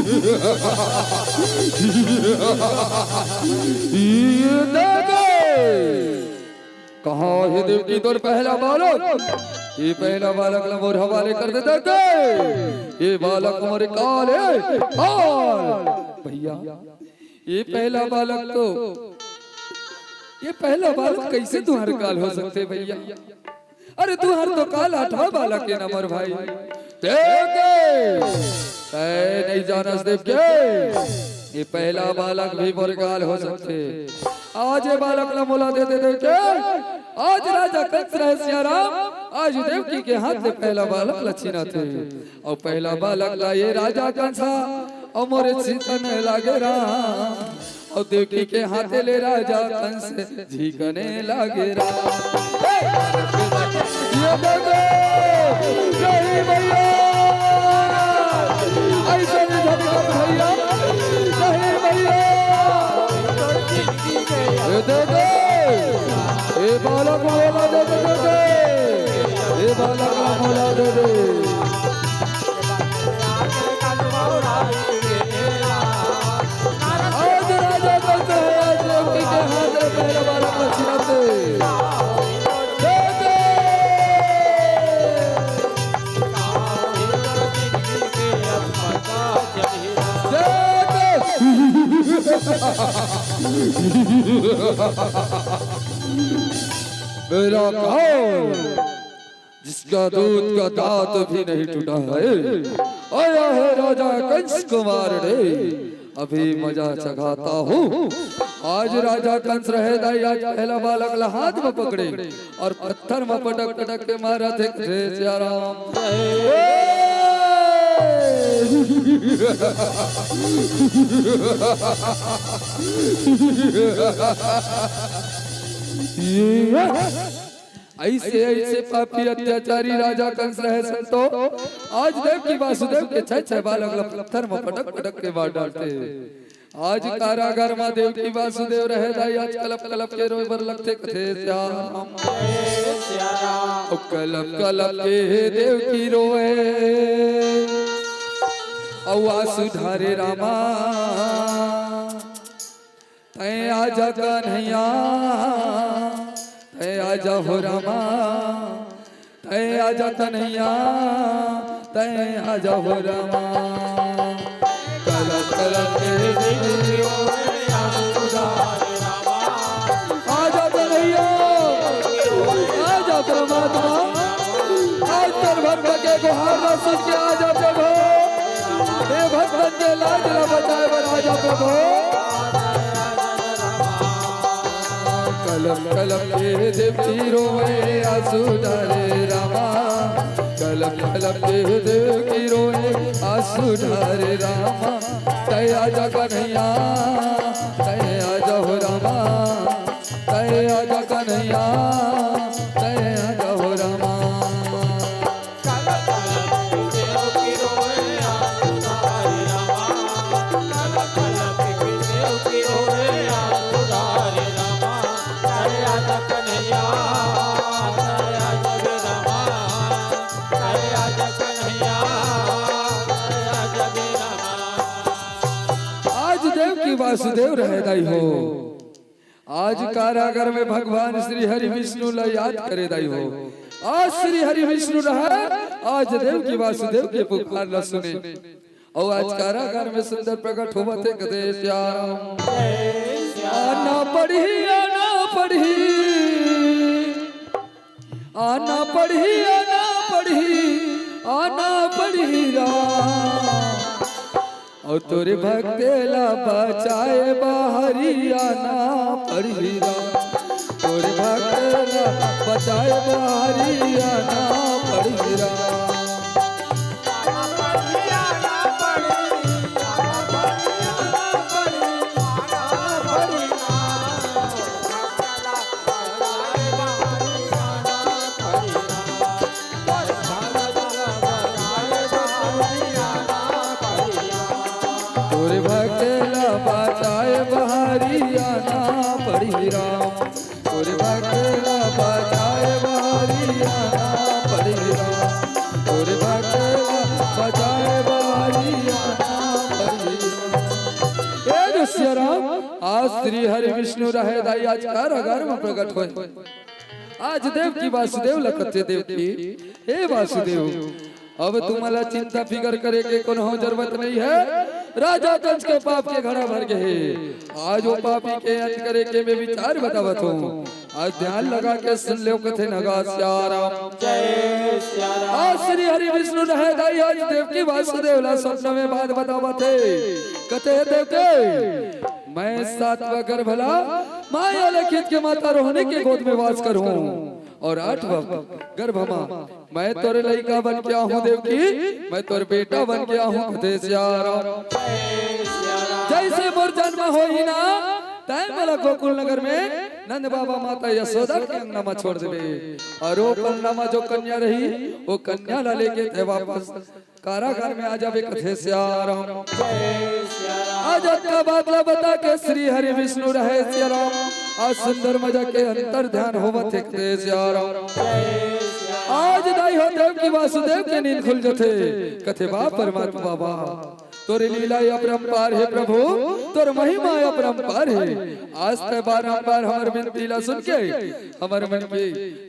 ये देखे, कहाँ हे देवकी तोर पहला बालक? ये पहला बालक ला मोर हवाले कर दे देखे। ये बालक मोर काल हे, काल। भैया, ये पहला बालक तो, ये पहला बालक कैसे तुंहर काल हो सकथे भैया? अरे तुंहर तो काल आठा बालक हे ना मोर भाई। देखे, तैं नहीं जानस देवकी, ये पहला बालक भी मोर काल हो सकथे। आज ये बालक ला मोला दे दे देवकी। आज राजा कंस रहे सियाराम, आज देवकी के हाथ ले पहला बालक ला छीनाथे। अउ पहला बालक ला ये राजा कंस ह, अउ मोरे छीनन लागे राम। अउ देवकी के हाथे ले राजा कंस झिकने लागे राम। ये देखे, जय भैया। ऐसे नहीं झटका भैया। जय भैया। ये देखे, ये बालक मोला दे दे देखे। ये बालक मोला दे दे। आज राजा कंस ह, आज देवकी के हाथ ले पहला बालक ला छीनाथे। देखे। देखे। मेरा कौन? जिसका दूध का दांत भी नहीं टूटा है, आया है राजा कंस को मारने। अभी मजा चखाता हूँ। आज राजा कंस रहे दाई, आज पहला बालक ला हाथ में पकड़े अउ पत्थर में पटक पटक के मारथे, कथे सियाराम। ये ऐसे ऐसे पापी अत्याचारी राजा कंस रहे संतो, आज देवकी वासुदेव के छह छह बालक ला पत्थर में पटक पटक के मार डालथे। आज कारागार में देवकी वासुदेव रहे दाई, आज कलप कलप के रोए बर लगथे, कथे सियाराम। ओ कलप कलप के हे देवकी रोए, अउ आंसू ढारे रामा। तैं आजा कन्हैया, तैं आजा हो रामा, तैं आजा कन्हैया, तैं आजा हो रामा। कलप कलप के दिल रो रे आंसू ढारे रामा। आजा कन्हैया, आजा परमात्मा, आज तोर भक्त के गुहार ला सुन के आजा प्रभु। हे भक्तन के लाज ला बचाए बर आजा प्रभु। कलप कलप के देवकी रोवे आंसू ढारे रामा। कलप कलप के देवकी रोवे आंसू ढारे रामा। तैं आजा कन्हैया, तैं आजा हो रामा। तैं आजा कन्हैया, तैं आजा हो रामा। आज देवकी वासुदेव रहे दाई हो। आज कारागार में भगवान श्री हरि विष्णु ला याद करे दाई हो। आज श्री हरि विष्णु रहे, आज देवकी वासुदेव के पुकार ला सुने। अउ आज कारागार में सुंदर प्रकट होवत हे, कथे सियाराम। आना पड़ही, आना पड़ही, आना पड़ही, आना पड़ही, आना पड़ही राम। अउ तोरे भक्ते ला बचाए बाहरी आना पड़ही राम। तोरे भक्ते ला बचाए बाहरी आना पड़ही राम। तोरे भक्ते ला बचाए बाहरी आना पड़ही राम। तोरे भक्ते ला बचाए बाहरी आना पड़ही राम। तोरे भक्ते ला बचाए बाहरी आना पड़ही राम, आज श्री हरि विष्णु रहे दाई, आज कारागार में प्रकट होय। आज देवकी वासुदेव ल कथे, देवकी, हे वासुदेव, अब तुमला चिंता फिकर करे के कोनो जरूरत नहीं है। राजा कंस के पाप के घड़ा भर गे हे। आज वो पापी के अंत करे के मैं विचार बतावत हूँ। आज ध्यान लगा के सुन लेव कथे नगा सिया राम। जय सिया राम। आज श्री हरि विष्णु रहे दाई, आज देवकी वासुदेव ला सपना में बात बतावत हे। कथे हे देवकी, मैं सातवा गर्भ ला माया ले खींच के माता रोहिणी के गोद में वास करूँ और आठवा गर्भ मा मैं तोरे लइका बन के आहूँ देवकी, मैं तोर बेटा बन के आहूँ कथे सिया राम। जैसे मोर जन्म होही ना, तैं मोला गोकुल नगर में नंद बाबा माता यशोदा के अंगना मा छोड़ देबे। और वो पलना मा जो कन्या रही, वो कन्या ला लेके तैं वापस कारागार में आ जाबे कथे सिया राम। आज अतका बात ला बता के श्री हरि विष्णु रहे सिया राम। आज सुंदर मजा के अंतर ध्यान होवत हे कथे सिया राम। आज दाई हो देवकी वासुदेव के नींद खुल जथे। कथे बा परमात्मा बाबा, तोर लीला अपरंपार हे प्रभु, तोर महिमा अपरंपार हे। आज तैं बारंबार हमर बिनती ला सुन के हमर मन के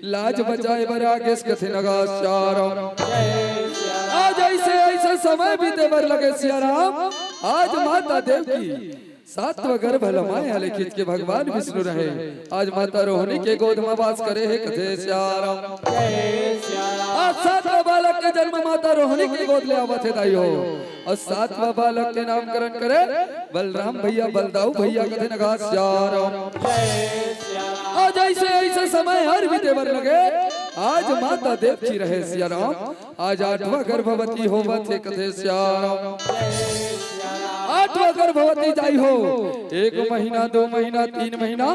लाज बचाए बर आगेस कथे नगा सिया राम। आज ऐसे ऐसे समय बीते बर लगे सिया राम। आज माता देवकी सातवा गर्भ ला माया ले खींच के भगवान विष्णु रहे, आज माता रोहिणी के गोद में वास करे हे कथे सिया राम। आज सातवा बालक के जन्म माता रोहिणी के गोद ले आवत हे दाई हो। और सातवा बालक के नामकरण करे बलराम भैया, बलदाऊ भैया कथे नगा सिया राम। आज ऐसे ऐसे समय हर बीते बर लगे, आज माता देवकी रहे सिया राम। आज आठवां गर्भवती होवत हे कथे सिया राम। आठवां गर्भवती दाई हो, एक महीना, दो महीना, तीन महीना,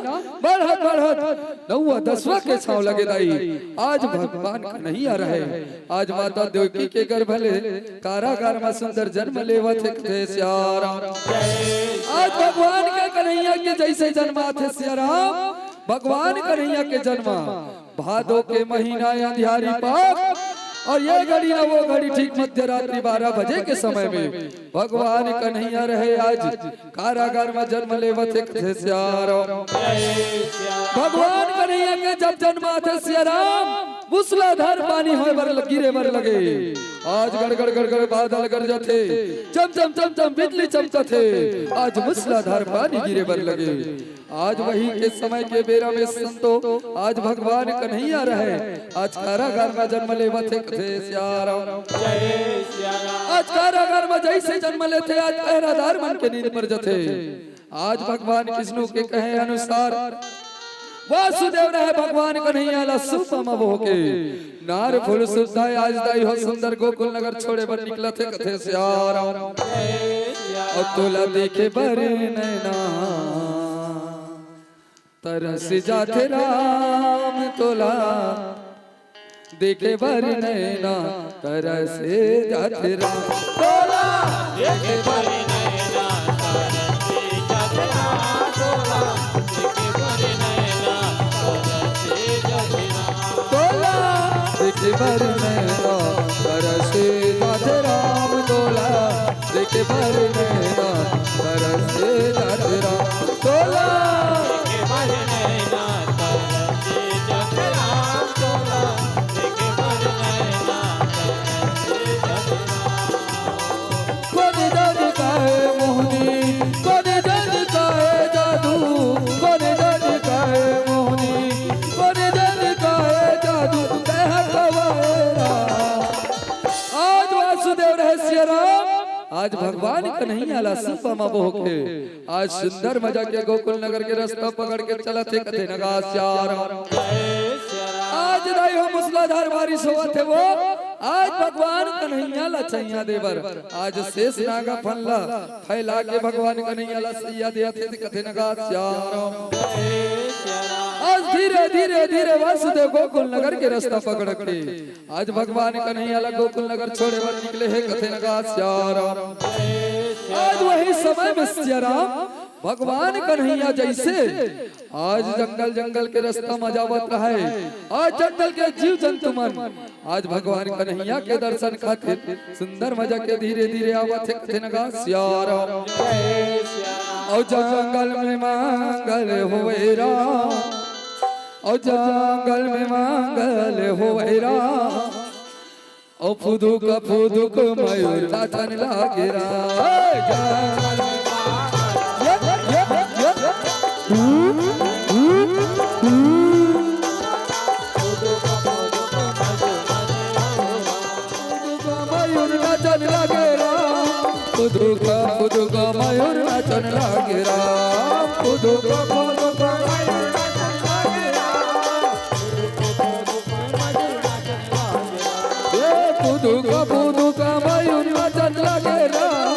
बढ़त बढ़त नौवा दसवां के छांव लगे दाई। आज भगवान कन्हैया रहे, आज माता देवकी के गर्भ ले कारागार में सुंदर जन्म लेवत हे कथे सिया राम। आज भगवान के कन्हैया के जैसे जन्म आथे सिया राम, भगवान कन्हैया के जन्म भादो के महीना अंधियारी पाख, और ये घड़ी ना वो घड़ी ठीक मध्य रात्रि बारह बजे के समय में भगवान कन्हैया रहे आज कारागार में जन्म लेवत हे कथे सिया राम। भगवान कन्हैया के जब जन्म आथे सिया राम, मूसलाधार पानी होय बर ल-, गिरे बर लगे। आज गड़गड़ गड़गड़ बादल गरजथे, चम चम चम चम बिजली चमकथे। आज मूसलाधार पानी गिरे बर लगे। आज वही के समय के बेरा में संतो, आज भगवान कन्हैया रहे, आज कारागार में जन्म लेवत हे कथे सिया राम। आज कारागार में जैसे जन्म लेथे, आज पहरादार मन के नींद पर जथे। आज भगवान विष्णु के कहे अनुसार वासुदेव रहे भगवान कन्हैया ला सुपमा बोह के नार फूल सुद्धा आज दाई हो सुंदर गोकुल नगर छोड़े बर निकलत हे कथे सिया राम। और तोला देखे बर नैना तरस जाथे राम, तोला देखे बर नैना तरस जाथे राम। तोला देखे बर नैना तरस जाथे राम, तोला देखे बर नैना तरस जाथे राम। तोला देखे बर नैना तरस जाथे राम, तोला देखे बर नैना तरस जाथे राम। तोला देखे बर नैना तरस जाथे राम, तोला देखे बर नैना तरस जाथे राम। कोन जानी काहे मोहनी, कोन जानी काहे जादू, कोन जानी काहे मोहनी, कोन जानी काहे जादू, तैं हा खवाए राम। आज वासुदेव रहे सिया राम, आज भगवान कन्हैया ला सुपमा बोह के, आज सुंदर मजा के गोकुल नगर के रास्ता पकड़ के चलत हे कथे नगा सिया राम। आज दाई हो मूसलाधार बारिश होवत हे वो, आज भगवान कन्हैया ला छैया दे बर, आज शेष नाग फन ला फैला के भगवान कन्हैया ला सैया देत हे कथे नगा सिया राम। आज धीरे धीरे धीरे वासुदेव गोकुल नगर के रास्ता पकड़ के आज भगवान कन्हैया ला गोकुल नगर छोड़े बर निकले हे कथे नगा सिया राम। आज वही समय में सिया राम भगवान कन्हैया जइसे आज जंगल जंगल के रस्ता म जावत रहय, आज जंगल के जीव जंतु मन आज भगवान कन्हैया के दर्शन खातिर सुंदर मजा के धीरे धीरे आवत हे, कथे न गा सिया राम। अउ जंगल में मंगल होवे राम, अउ जंगल में मंगल होवे राम, अउ फुदुक फुदुक मयूर नाचन लागे राम। जंगल में मंगल, ये, ये, ये, ये। फुदुक मयूर नाचन लागे राम, फुदुक फुदुक मयूर नाचन लागे राम, फुदुक फुदुक मयूर नाचन लागे राम। ए फुदुक फुदुक मयूर नाचन लागे राम,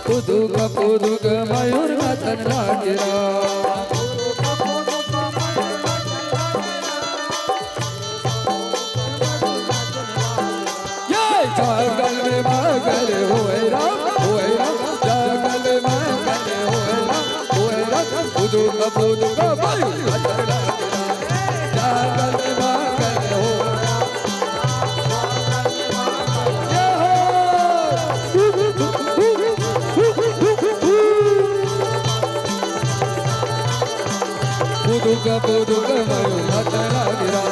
फुदुक फुदुक मयूर नाचन लागे राम। ये जंगल में मंगल होए राम, होए राम, जंगल में मंगल होए राम, होए राम, फुदुक फुदुक मयूर नाचन लागे राम। जंगल में मंगल होए राम। ये हो। फुदुक फुदुक मयूर नाचन लागे राम,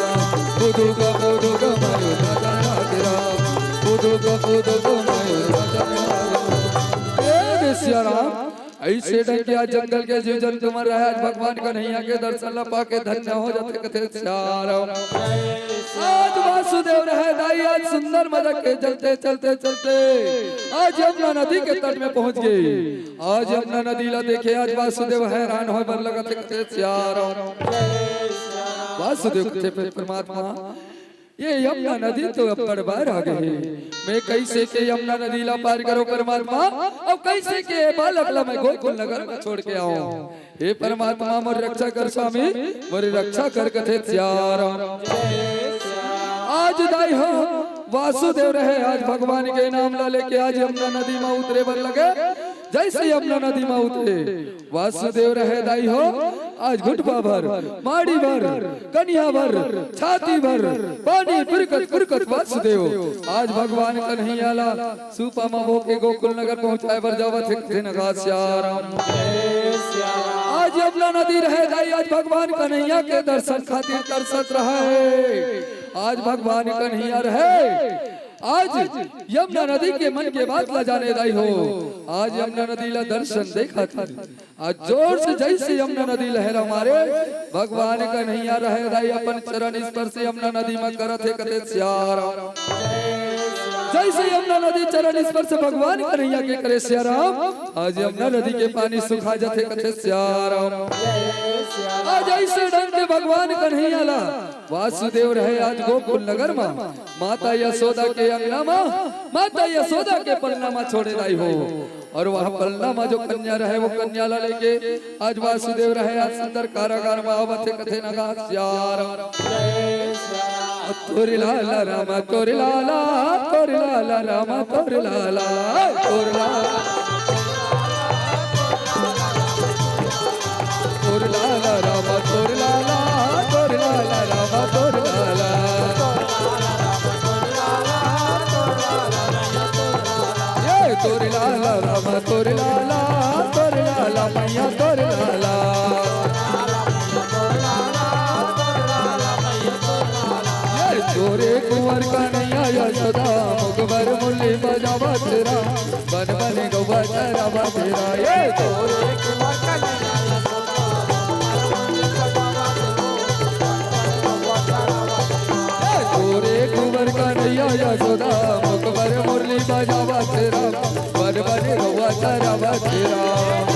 फुदुक फुदुक मयूर नाचन लागे राम, फुदुक फुदुक मयूर नाचन लागे राम। ए रे सिया राम, अइसे ढंग के आज जंगल के जीव जंतु मन रहे, आज भगवान कन्हैया के दर्शन ला पाके धन्य हो जाथे, कथे सिया राम। आज वासुदेव रहे दाई, आज सुंदर मजा के चलते चलते चलते आज यमुना नदी के तट में पहुंच गे। आज यमुना नदी ला देखे आज वासुदेव हैरान होय बर लगत हे, कथे सिया राम। वासुदेव कथे, "परमात्मा, ये यमुना नदी तो अब्बड़ बार आ गे हे, मैं कइसे के यमुना नदी ला पार करों परमात्मा, अउ कइसे के ये बालक ला मैं गोकुल नगर में छोड़ के आऊं? हे परमात्मा, मोर रक्षा कर स्वामी, मोर रक्षा कर," कथे सिया राम। आज दाई हो, वासुदेव रहे, आज भगवान के नाम ला लेके आज यमुना नदी में उतरे बर लगे। जइसे यमुना नदी में उतरे, वासुदेव रहे दाई हो, आज घुटवा भर, माड़ी भर, कनिहा भर, छाती भर पानी पुरकत पुरकत वासुदेव आज भगवान कन्हैया ला सूपा म बोके गोकुल नगर पहुंचाय बर जावत हे, कथे न गा सिया राम। आज यमुना नदी रहे दाई, आज भगवान कन्हैया के दर्शन खातिर तरसत रहे। आज भगवान कन्हैया रहे, आज यमुना नदी के मन के बात ला जाने दाई हो। आज यमुना नदी ला दर्शन दे खातिर आज जोर से जइसे यमुना नदी लहरा मारे, भगवान कन्हैया रहे दाई अपन चरण स्पर्श यमुना नदी में करत हे, कथे सिया राम। जइसे यमुना नदी चरण स्पर्श भगवान कन्हैया के करे सिया राम, आज यमुना नदी के पानी सुखा जाथे, कथे सिया राम। आज अइसे ढंग के भगवान कन्हैया ला वासुदेव रहे आज गोकुल नगर में माता यशोदा के अंगना में, माता यशोदा के पलना में छोड़े दाई हो। अउ वह पलना म जो कन्या रहे, वो कन्या ला लेके आज वासुदेव रहे, आज सुंदर कारागार म आवत हे, कथे न गा सिया राम। तोरे लाला राम, तोरे लाला, तोरे लाला राम, तोरे लाला, तोरे लाला। तोर लाला रामा, तोर लाला, तोर लाला रामा, तोर लाला। ए तोर लाला रामा, तोर लाला, तोर लाला मैया, तोर लाला। ए तोरे कुंवर कन्हैया यशोदा, मुखबर मुरली बजावत राम। बन बन गौवा चरावत राम। ए तोरे कुंवर कन्हैया यशोदा। ए तोरे कुंवर कन्हैया यशोदा, मुखबर मुरली बजावत राम। बन बन गौवा चरावत राम।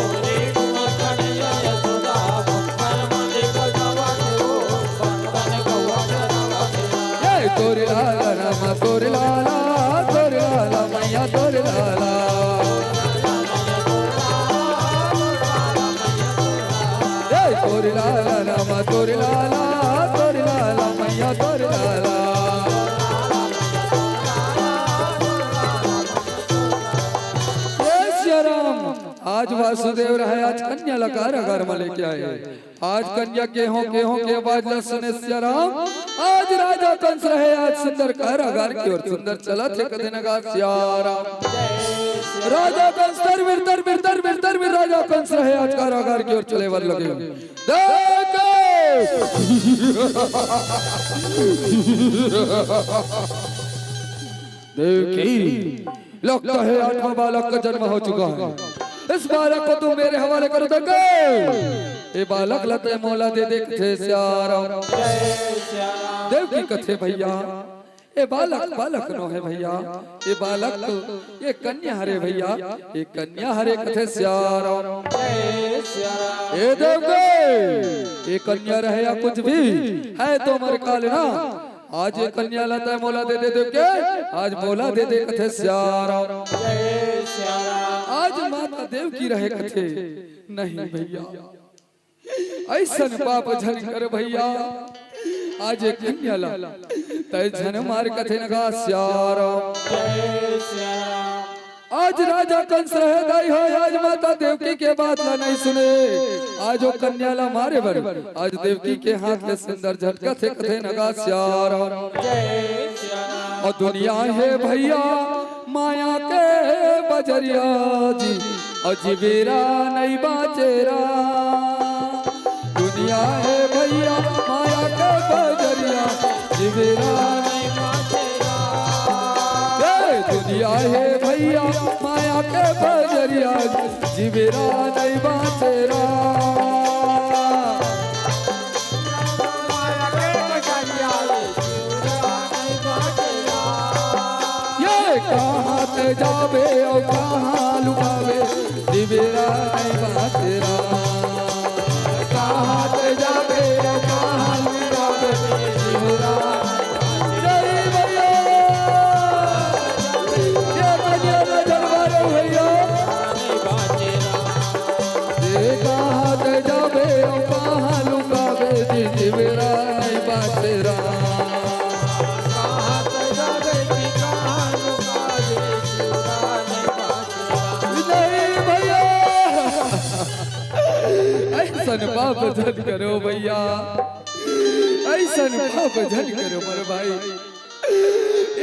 ए तोर लाला रामा, तोर लाला, तोर लाला मैया, तोर लाला। ए तोर लाला रामा, तोर लाला, तोर लाला मैया, तोर लाला। ए सिया राम। आज वासुदेव रहे, आज कन्या ला कारागार म लेके आए। आज कन्या के हो, के हो के आवाज ला सुने सिया राम। आज राजा कंस रहे, आज सुंदर कारागार की ओर सुंदर चलत हे, कथे न गा सिया राम। राजा कंस तर बिर, तर बिर, तर बिर, तर बिर राजा कंस रहे, आज कारागार की ओर चले बर लगे। देख के देवकी, लगता है आठवां बालक का जन्म हो चुका है। इस बालक को तुम मेरे हवाले करो देवकी। ए बालक ला तैं मोला दे दे कथे सिया राम। देवकी कथे भैया, ए बालक बालक नो हे भैया, ए बालक तो, ए कन्या हरे भैया, ए कन्या हरे कथे सिया राम। ए देवकी, ए कन्या रहे या कुछ भी है तो मोर काल ना, आज ए कन्या ला तैं मोला दे दे देवकी, आज मोला दे दे कथे सिया राम। आज माता देवकी रहे कथे, नहीं भैया, अइसन पाप झन कर भैया, आज ए कन्या ला तैं झन मार कथे न गा सिया राम। आज राजा कंस रहे दाई हो, आज माता देवकी के बात ला नहीं सुने। आज ओ कन्या ला मारे बर, आज देवकी के हाथ ले सिंदूर झटकथे कथे न गा सिया राम। अउ दुनिया हे भैया माया के बजरिया जी, अउ जीवेरा नहीं बाचेरा। दुनिया हे भैया माया के बजरिया, जीवेरा नहीं बाचेरा। ए दुनिया हे भैया माया के बजरिया, जीवेरा नहीं बाचेरा। ये कहाँ तैं जाबे अउ कहाँ लुकाबे, जीवेरा नहीं बाचेरा। कहाँ तैं जाबे अउ कहाँ लुकाबे, जीवेरा नहीं भैया। ये कन्या ला झन मारे भैया। ए कहाँ तैं जाबे अउ कहाँ लुकाबे, जीवेरा नहीं बाचेरा। नहीं भैया, अइसन पाप झन करो भैया, अइसन पाप झन करो मोर भाई।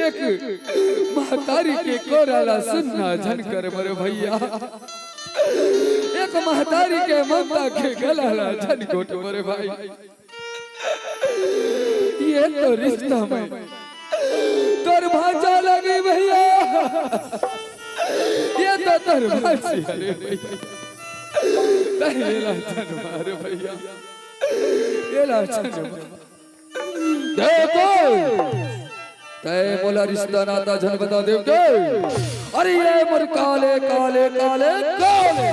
एक महतारी के कोरा ला सुन्ना झन कर मोर भैया, एक महतारी के ममता के गला ला झन घोट मोर भाई। ये तो रिश्ता में तोर भांचा लगे भैया, ये तो तोर भांची हरे भैया। तैं एला झन मार भैया, एला झन मार। देवकी, तैं मोला रिश्ता नाता झन बता देवकी। अरे ये मोर काल ए, काल ए, काल ए, काल ए।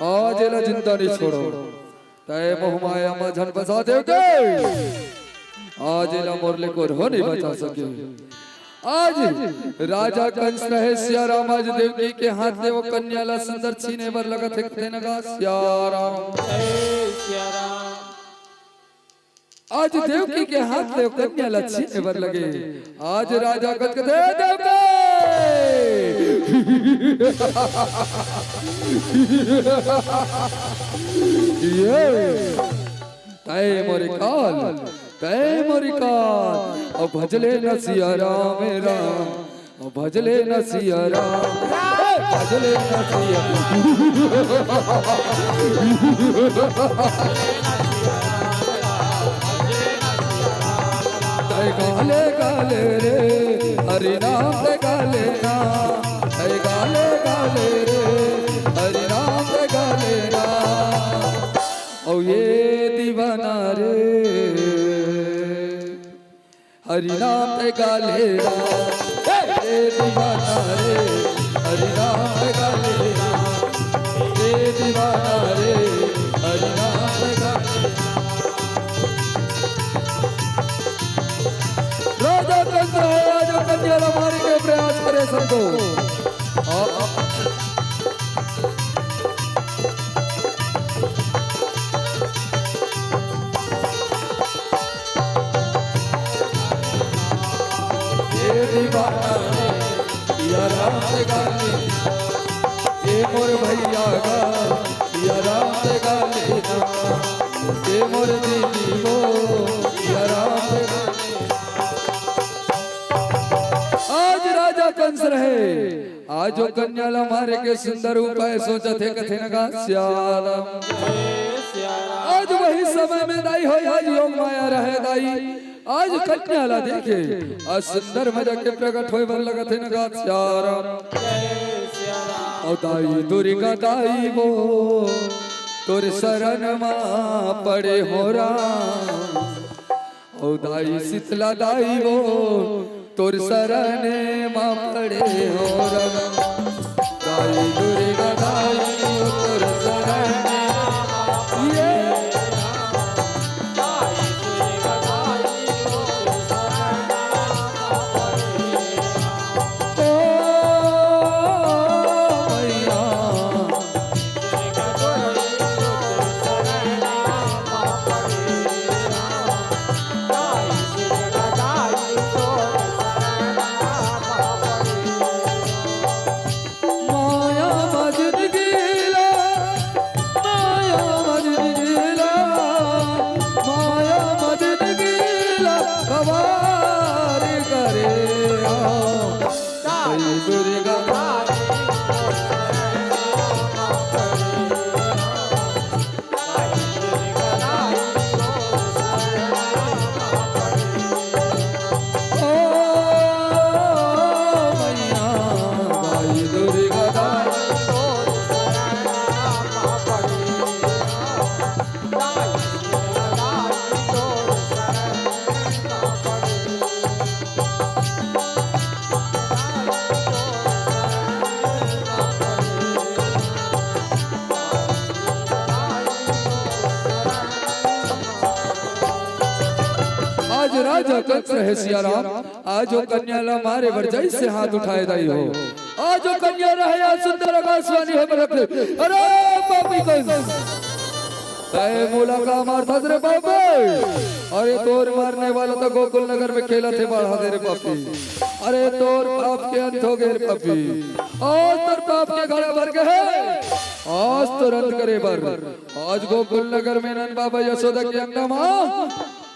आज एला जिंदा नहीं छोड़ों। तैं मोह माया म झन फंसा देवकी। आज एला मोर ले कोनो नहीं बचा सके। आज राजा कंस रहे सिया राम, आज देवकी के हाथ ले ओ कन्या ला सुंदर छीने बर लगत हे, कथे न गा सिया राम। आज देवकी के हाथ ले ओ कन्या ला छीने बर लगे। आज राजा कथे देवकी। ये तैं मोर काल, तैं मोर काल, अउ भजले न सिया राम राम, अउ भजले न सिया राम, ए, भजले न सिया। तैं गाले गाले रे, हरि नाम तैं गाले ना, तैं गाले गाले रे, हरि नाम तैं गाले ना। अउ ये दीवाना रे, हरि नाम तैं गाले ना। ए, ये दीवाना रे, हरि नाम तैं गाले ना। ये दीवाना रे, हरि नाम तैं गाले ना। राजा कंस हे, आज ओ कन्या ला मारे के प्रयास करे संतो। आ, आ, ये दीवाना रे, या राम से गाली। ये मोर भैया गा, सिया राम दे गा लेना। ए मोर दीदी वो, सिया राम दे गा लेना। आज राजा कंस रहे, आज वो कन्या ला मारे के सुंदर उपाय सोचत हे, कथे न गा सिया राम। आज वही समय में दाई हो, आज योग माया रहे दाई, आज कन्या ला देखे, आज सुंदर मजा के प्रकट होय बर लगत हे न गा सिया राम। ओ दाई दुर्गा दाई वो, तोर शरण मा पड़े हो राम। ओ दाई शीतला दाई वो, तोर शरण मा पड़े हो राम। दाई दुर्गा दाई वो, तोर शरण मा ये ओ मैया। माया मजन गीला, माया मजन गीला, माया मजन गीला, कवार करे आ। दुर्गा आज राजा कंस रहे सिया राम, आज वो कन्या ला मारे बर जइसे हाथ उठाए दाई हो, आज वो कन्या रहे, आज सुंदर आकाशवाणी हो बरत। अरे पापी कंस, तय मोला का मारथस रे पापी? अरे तोर मारने वाला तो गोकुल नगर में खेलत हे बाढ़ा दे रे पापी। अरे तोर पाप के अंत हो गए रे पापी। आज तोर पाप के घड़ा भर के हे, आज तोर अंत करे बर। आज गोकुल नगर में नंद बाबा यशोदा के अंगना मा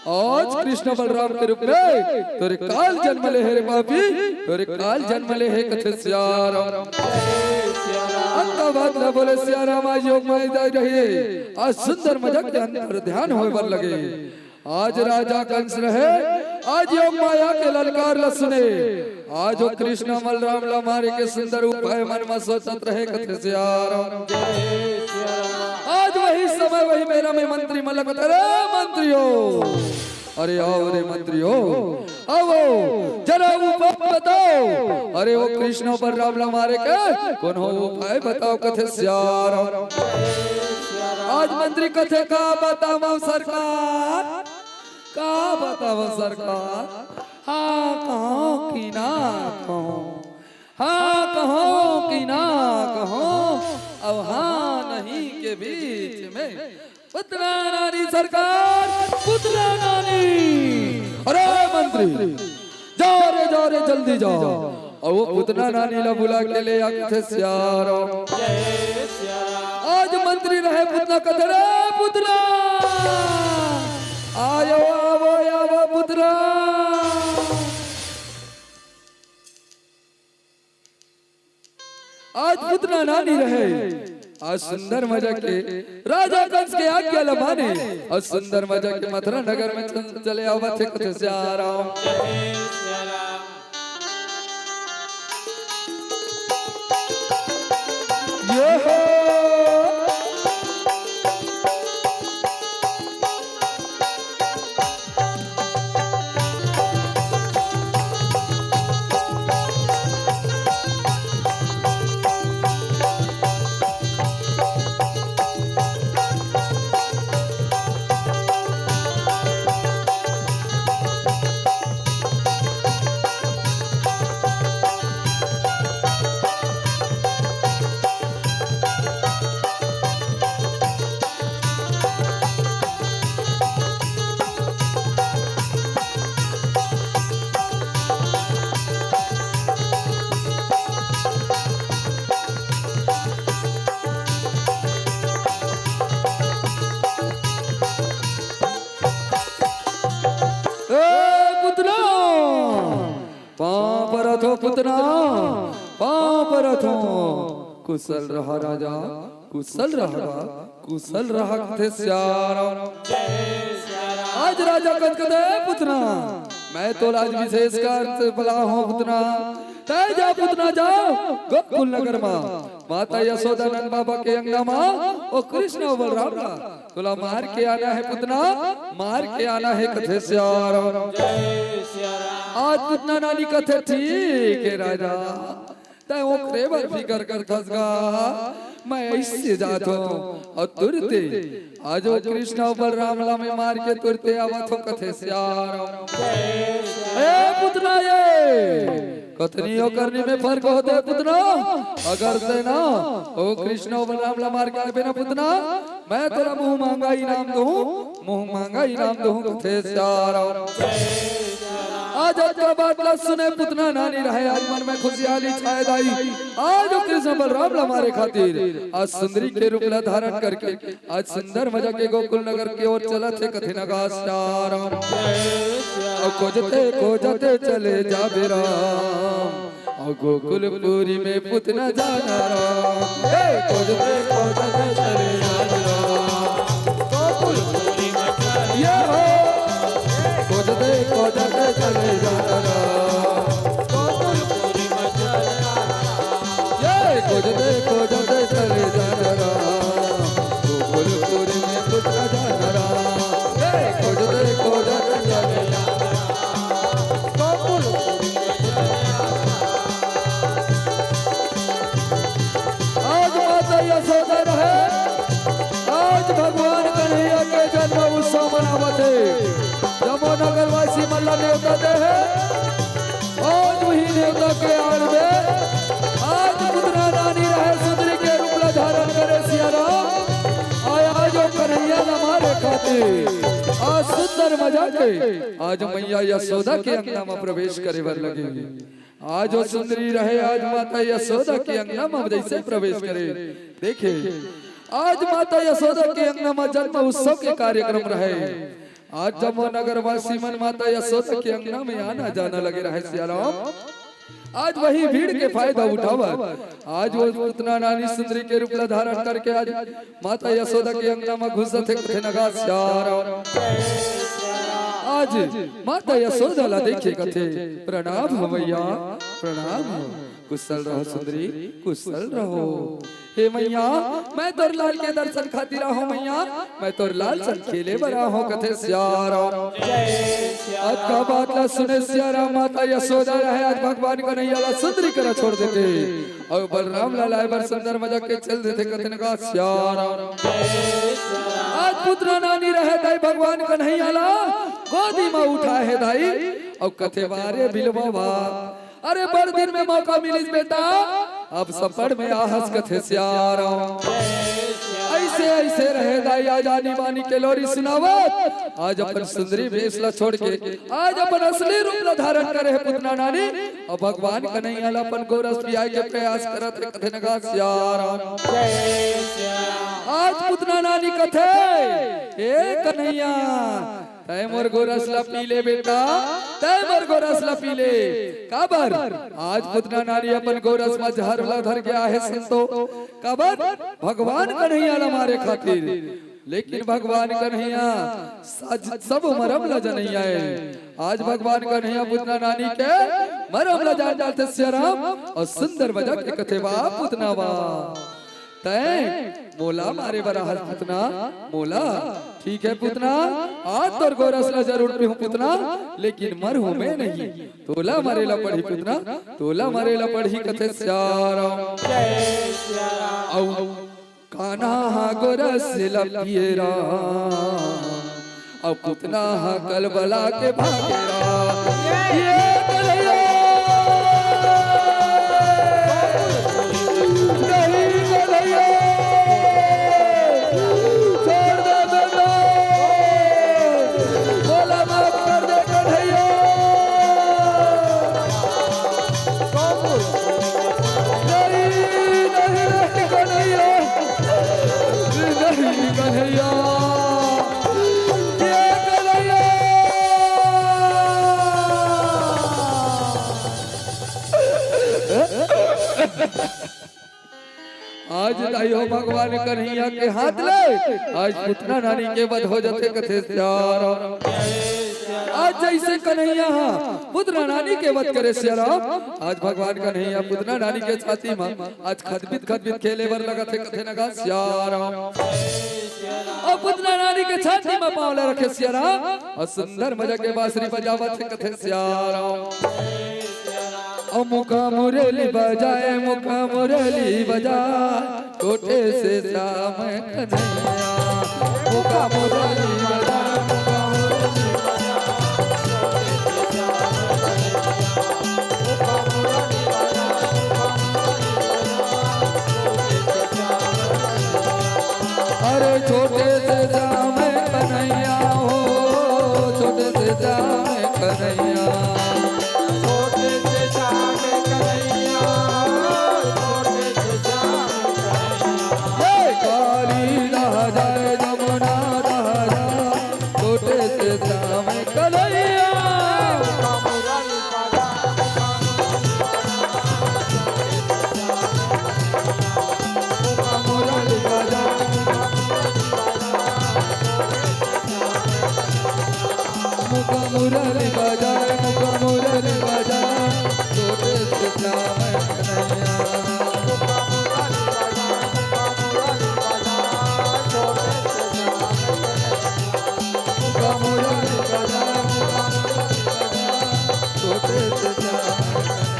आज कृष्ण बलराम के रूप में तोरे काल जन्म ले हे रे पापी, तोरे काल जन्म ले हे कथे सिया राम। अंत बात न बोले सिया राम, आज योग माया दाई रहे, आज सुंदर मजा के अंतर ध्यान होय बर लगे। आज राजा कंस रहे, आज योग माया के ललकार ल सुने, आज वो कृष्ण बलराम ला मारे के सुंदर उपाय मन म सोचत रहे कथे सिया राम। आज वही समय वही बेरा में मंत्री मन ल कथे, अरे मंत्री हो, अरे आओ रे मंत्री हो, आओ, जरा उपाय बताओ। अरे वो कृष्ण बलराम ला मारे के कोनो उपाय बताओ कथे सिया राम। आज मंत्री कथे का बतावंव सरकार, का बतावंव सरकार? हाँ कहूँ कि ना कहूँ, हाँ कहूँ कि ना कहूँ, अब हाँ नहीं के बीच में पुतना नानी सरकार, पुतना नानी। अरे मंत्री, जा रे जा रे, जल्दी जा। अउ वो पुतना नानी ला बुला के ले आ कथे सिया राम। आज मंत्री रहे पुतना कथे, रे पुतना, आयो, आवो, आवो पुतना। आज पुतना नानी रहे, आज सुंदर मजा के राजा कंस के आज्ञा ल माने, अउ सुंदर मजा के मथुरा नगर में चल-, चले आवत हे कथे सिया राम। ये हो। पुतना, पाँव परत हों। कुशल रहा राजा, कुशल रहा, कुशल रहा कथे सियाराम। आज राजा कथे, पुतना, मैं तोला आज विशेष कार से बलाहों पुतना। तैं जा पुतना, जा गोकुल नगर मा माता यशोदा नंद बाबा के अंगना मा ओ कृष्ण अउ बलराम ला तोला मार के आना हे पुतना, मार के आना हे कथे सियाराम। आज पुतना नानी कथे, ठीक हे राजा, तैं ओकरे बर फिकर करथस गा, मैं अइसे जात हों। अउ तुरते आज ओ कृष्ण अउ बलराम ला मैं मार के तुरते आवत हों कथे सियाराम। ए पुतना, ये कथनी अउ करनी में फर्क होथे पुतना। अगर तैं ना ओ कृष्ण अउ बलराम ला मार के आबे ना पुतना, मैं तोला मुंह मांगा इनाम दूं, मुंह मांगा इनाम दूं कथे सियाराम। आज अतका बात ला सुने पुतना नानी रहे, आज मन में खुशियाली छाय दाई। आज ओ कृष्ण बलराम ला मारे खातिर आज सुंदरी के रूप ला धारण करके आज सुंदर मजा के गोकुल नगर के ओर चलत हे कथे नगा सियाराम। अउ खोजते खोजते चले जाबे राम, अउ गोकुलपुरी में पुतना जाना राम। ए, खोजते खोजते चले जाबे राम, गोकुलपुरी में ये हो। खोजते खोजते चले जाबे राम, गोकुलपुरी में ये खोजते खोजते चले जाबे राम, गोकुलपुरी में पुतना जाना राम। ये खोजते खोजते चले जाबे राम, गोकुलपुरी में आज माता यशोदा रहे, आज भगवान कन्हैया के जन्म उत्सव मनावत हे। जम्मो नगरवासी मन ला नेवता दे हे। आज उही नेवता के आड़ में आज पुतना नानी रहे सुंदरी के रूप ला धारण करे सियाराम। आय आज ओ कन्हैया ला मारे खातिर आज सुंदर मजा के आज मैया यशोदा के अंगना में प्रवेश करे बर लगे। आज ओ सुंदरी रहे, आज माता यशोदा के अंगना में जइसे प्रवेश करे। देखे, आज माता यशोदा के अंगना में जन्म उत्सव के कार्यक्रम रहे। आज जम्मो नगरवासी मन माता यशोदा के अंगना में आना जाना लगे रहे सियाराम। आज वही भीड़ के फायदा उठावत आज ओ पुतना नानी सुंदरी के रूप ला धारण करके आज माता यशोदा के अंगना में घुसत हे कथे नगा सियाराम। आज माता यशोदा ला देखे कथे, प्रणाम हो मैया, प्रणाम हो। कुशल रहो सुंदरी, कुशल रहो। हे मैया, मैं तोर लाल के दर्शन खातिर आहों मैया, मैं तोर लाल संग खेले बर आहों कथे सियाराम। अतका बात ला सुने सियाराम, माता यशोदा रहे आज भगवान कन्हैया ला सुंदरी करा छोड़ देथे अउ बलराम ला लाय बर सुंदर मजा के चल देथे कथे नगा सियाराम। आज पुतना नानी रहे दाई भगवान कन्हैया ला गोदी में उठाय हे दाई अउ कथे, वाह रे बिलवा वाह, अरे बड़ दिन में मौका मिलिस बेटा, अब सपड़ में आहस कथे सियाराम। अइसे अइसे रहे दाई आज आनी बानी के लोरी सुनावत, आज अपन सुंदरी भेष ला छोड़ के आज अपन असली रूप ला धारण करे हे पुतना नानी। अउ भगवान कन्हैया ला अपन गोरस पियाय के प्रयास करत हे कथे नगा सियाराम। आज पुतना नानी कथे, ए कन्हैया, तैं मोर गोरस ला पी ले बेटा, तैं मोर गोरस ला पी ले। काबर? आज पुतना नानी अपन गोरस म जहर ला धर के आहे संतो। काबर? भगवान कन्हैया ला मारे खातिर। लेकिन भगवान कन्हैया सज-, सब मरम ला जनैया हे। आज भगवान कन्हैया पुतना नानी के मरम ला जान डालथे सियाराम अउ सुंदर बजा के कथे, वाह पुतना वाह। तैं मोला मारे बर आहस पुतना, मोला। ठीक हे पुतना, आज तोर गोरस ला जरूर पीहूं पुतना, लेकिन मरहूं मैं नहीं। तोला मरे ला पड़ही पुतना, तोला मरे ला पड़ही कथे सियाराम। अउ कान्हा हा गोरस ला पिए राम, अउ पुतना हा कलबला के भागे राम। ये कन्हैया, नहीं कन्हैया, छोड़ दे बेटा, मोला माफ कर दे कन्हैया। नहीं, नहीं, नहीं कन्हैया, नहीं कन्हैया, ये कन्हैया। आज दाई हो भगवान कन्हैया के हाथ ले आज पुतना नानी के वध हो जाथे कथे सियाराम। आज जैसे कन्हैया हा पुतना नानी के वध करे सियाराम, आज भगवान कन्हैया पुतना नानी के छाती मा आज खदबित खदबित खेले बर लगथे कथे नगा सियाराम। अब पुतना नानी के छाती मा पाँव ला रखे सियाराम, अउ सुंदर मजा के बांसुरी बजावथे कथे सियाराम। ओ मुका मुरली बजाए, मुका मुरली बजाए, छोटे से श्याम कन्हैया। मुका मुरली बजाए, मुका मुरली बजाए, छोटे से श्याम कन्हैया। मुका मुरली बजाए, मुका मुरली बजाए, छोटे से श्याम कन्हैया। अरे छोटे से श्याम कन्हैया हो, छोटे से श्याम कन्हैया। छोटे से श्याम कन्हैया, छोटे से श्याम कन्हैया। ये काली दहरा जमुना दहरा, छोटे से श्याम कन्हैया। मुका मुरली बजाए, मुका मुरली बजाए, छोटे से श्याम कन्हैया। मुका मुरली बजाए, मुका मुरली बजाए, छोटे से श्याम कन्हैया। मुका मुरली बजाए, मुका मुरली बजाए, छोटे से श्याम कन्हैया।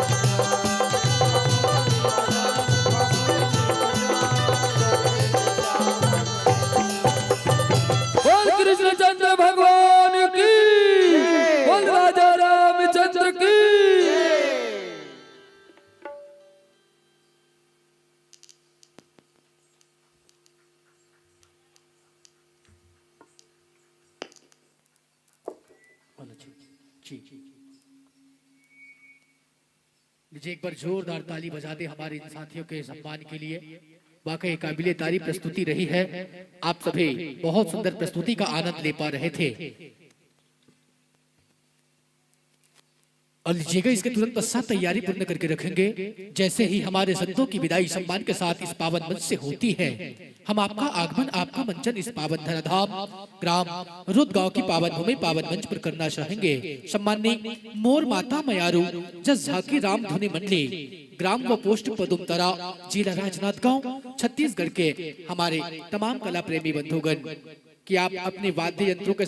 बोल कृष्णचंद्र भगवान की, बोल राजा रामचंद्र की। जी। लीजिए, एक बार जोरदार ताली बजा दे हमारे इन साथियों के सम्मान के लिए। वाकई काबिले तारीफ प्रस्तुति रही है। आप सभी बहुत सुंदर प्रस्तुति का आनंद ले पा रहे थे। और लीजिएगा, इसके तुरंत पश्चात तैयारी पूर्ण करके रखेंगे। जैसे ही हमारे संतों की विदाई सम्मान के साथ इस पावन मंच से होती है, हम आपका आगमन, आपका मंचन इस पावन धराधाम ग्राम रुद गांव की पावन भूमि, पावन मंच पर करना चाहेंगे। सम्माननीय मोर माता मयारू जस झांकी राम धुनी मंडली, ग्राम व पोस्ट पदुमतरा, जिला राजनांदगांव, छत्तीसगढ़ के हमारे तमाम कला प्रेमी बंधुगण, कि आप अपने वाद्य यंत्रों के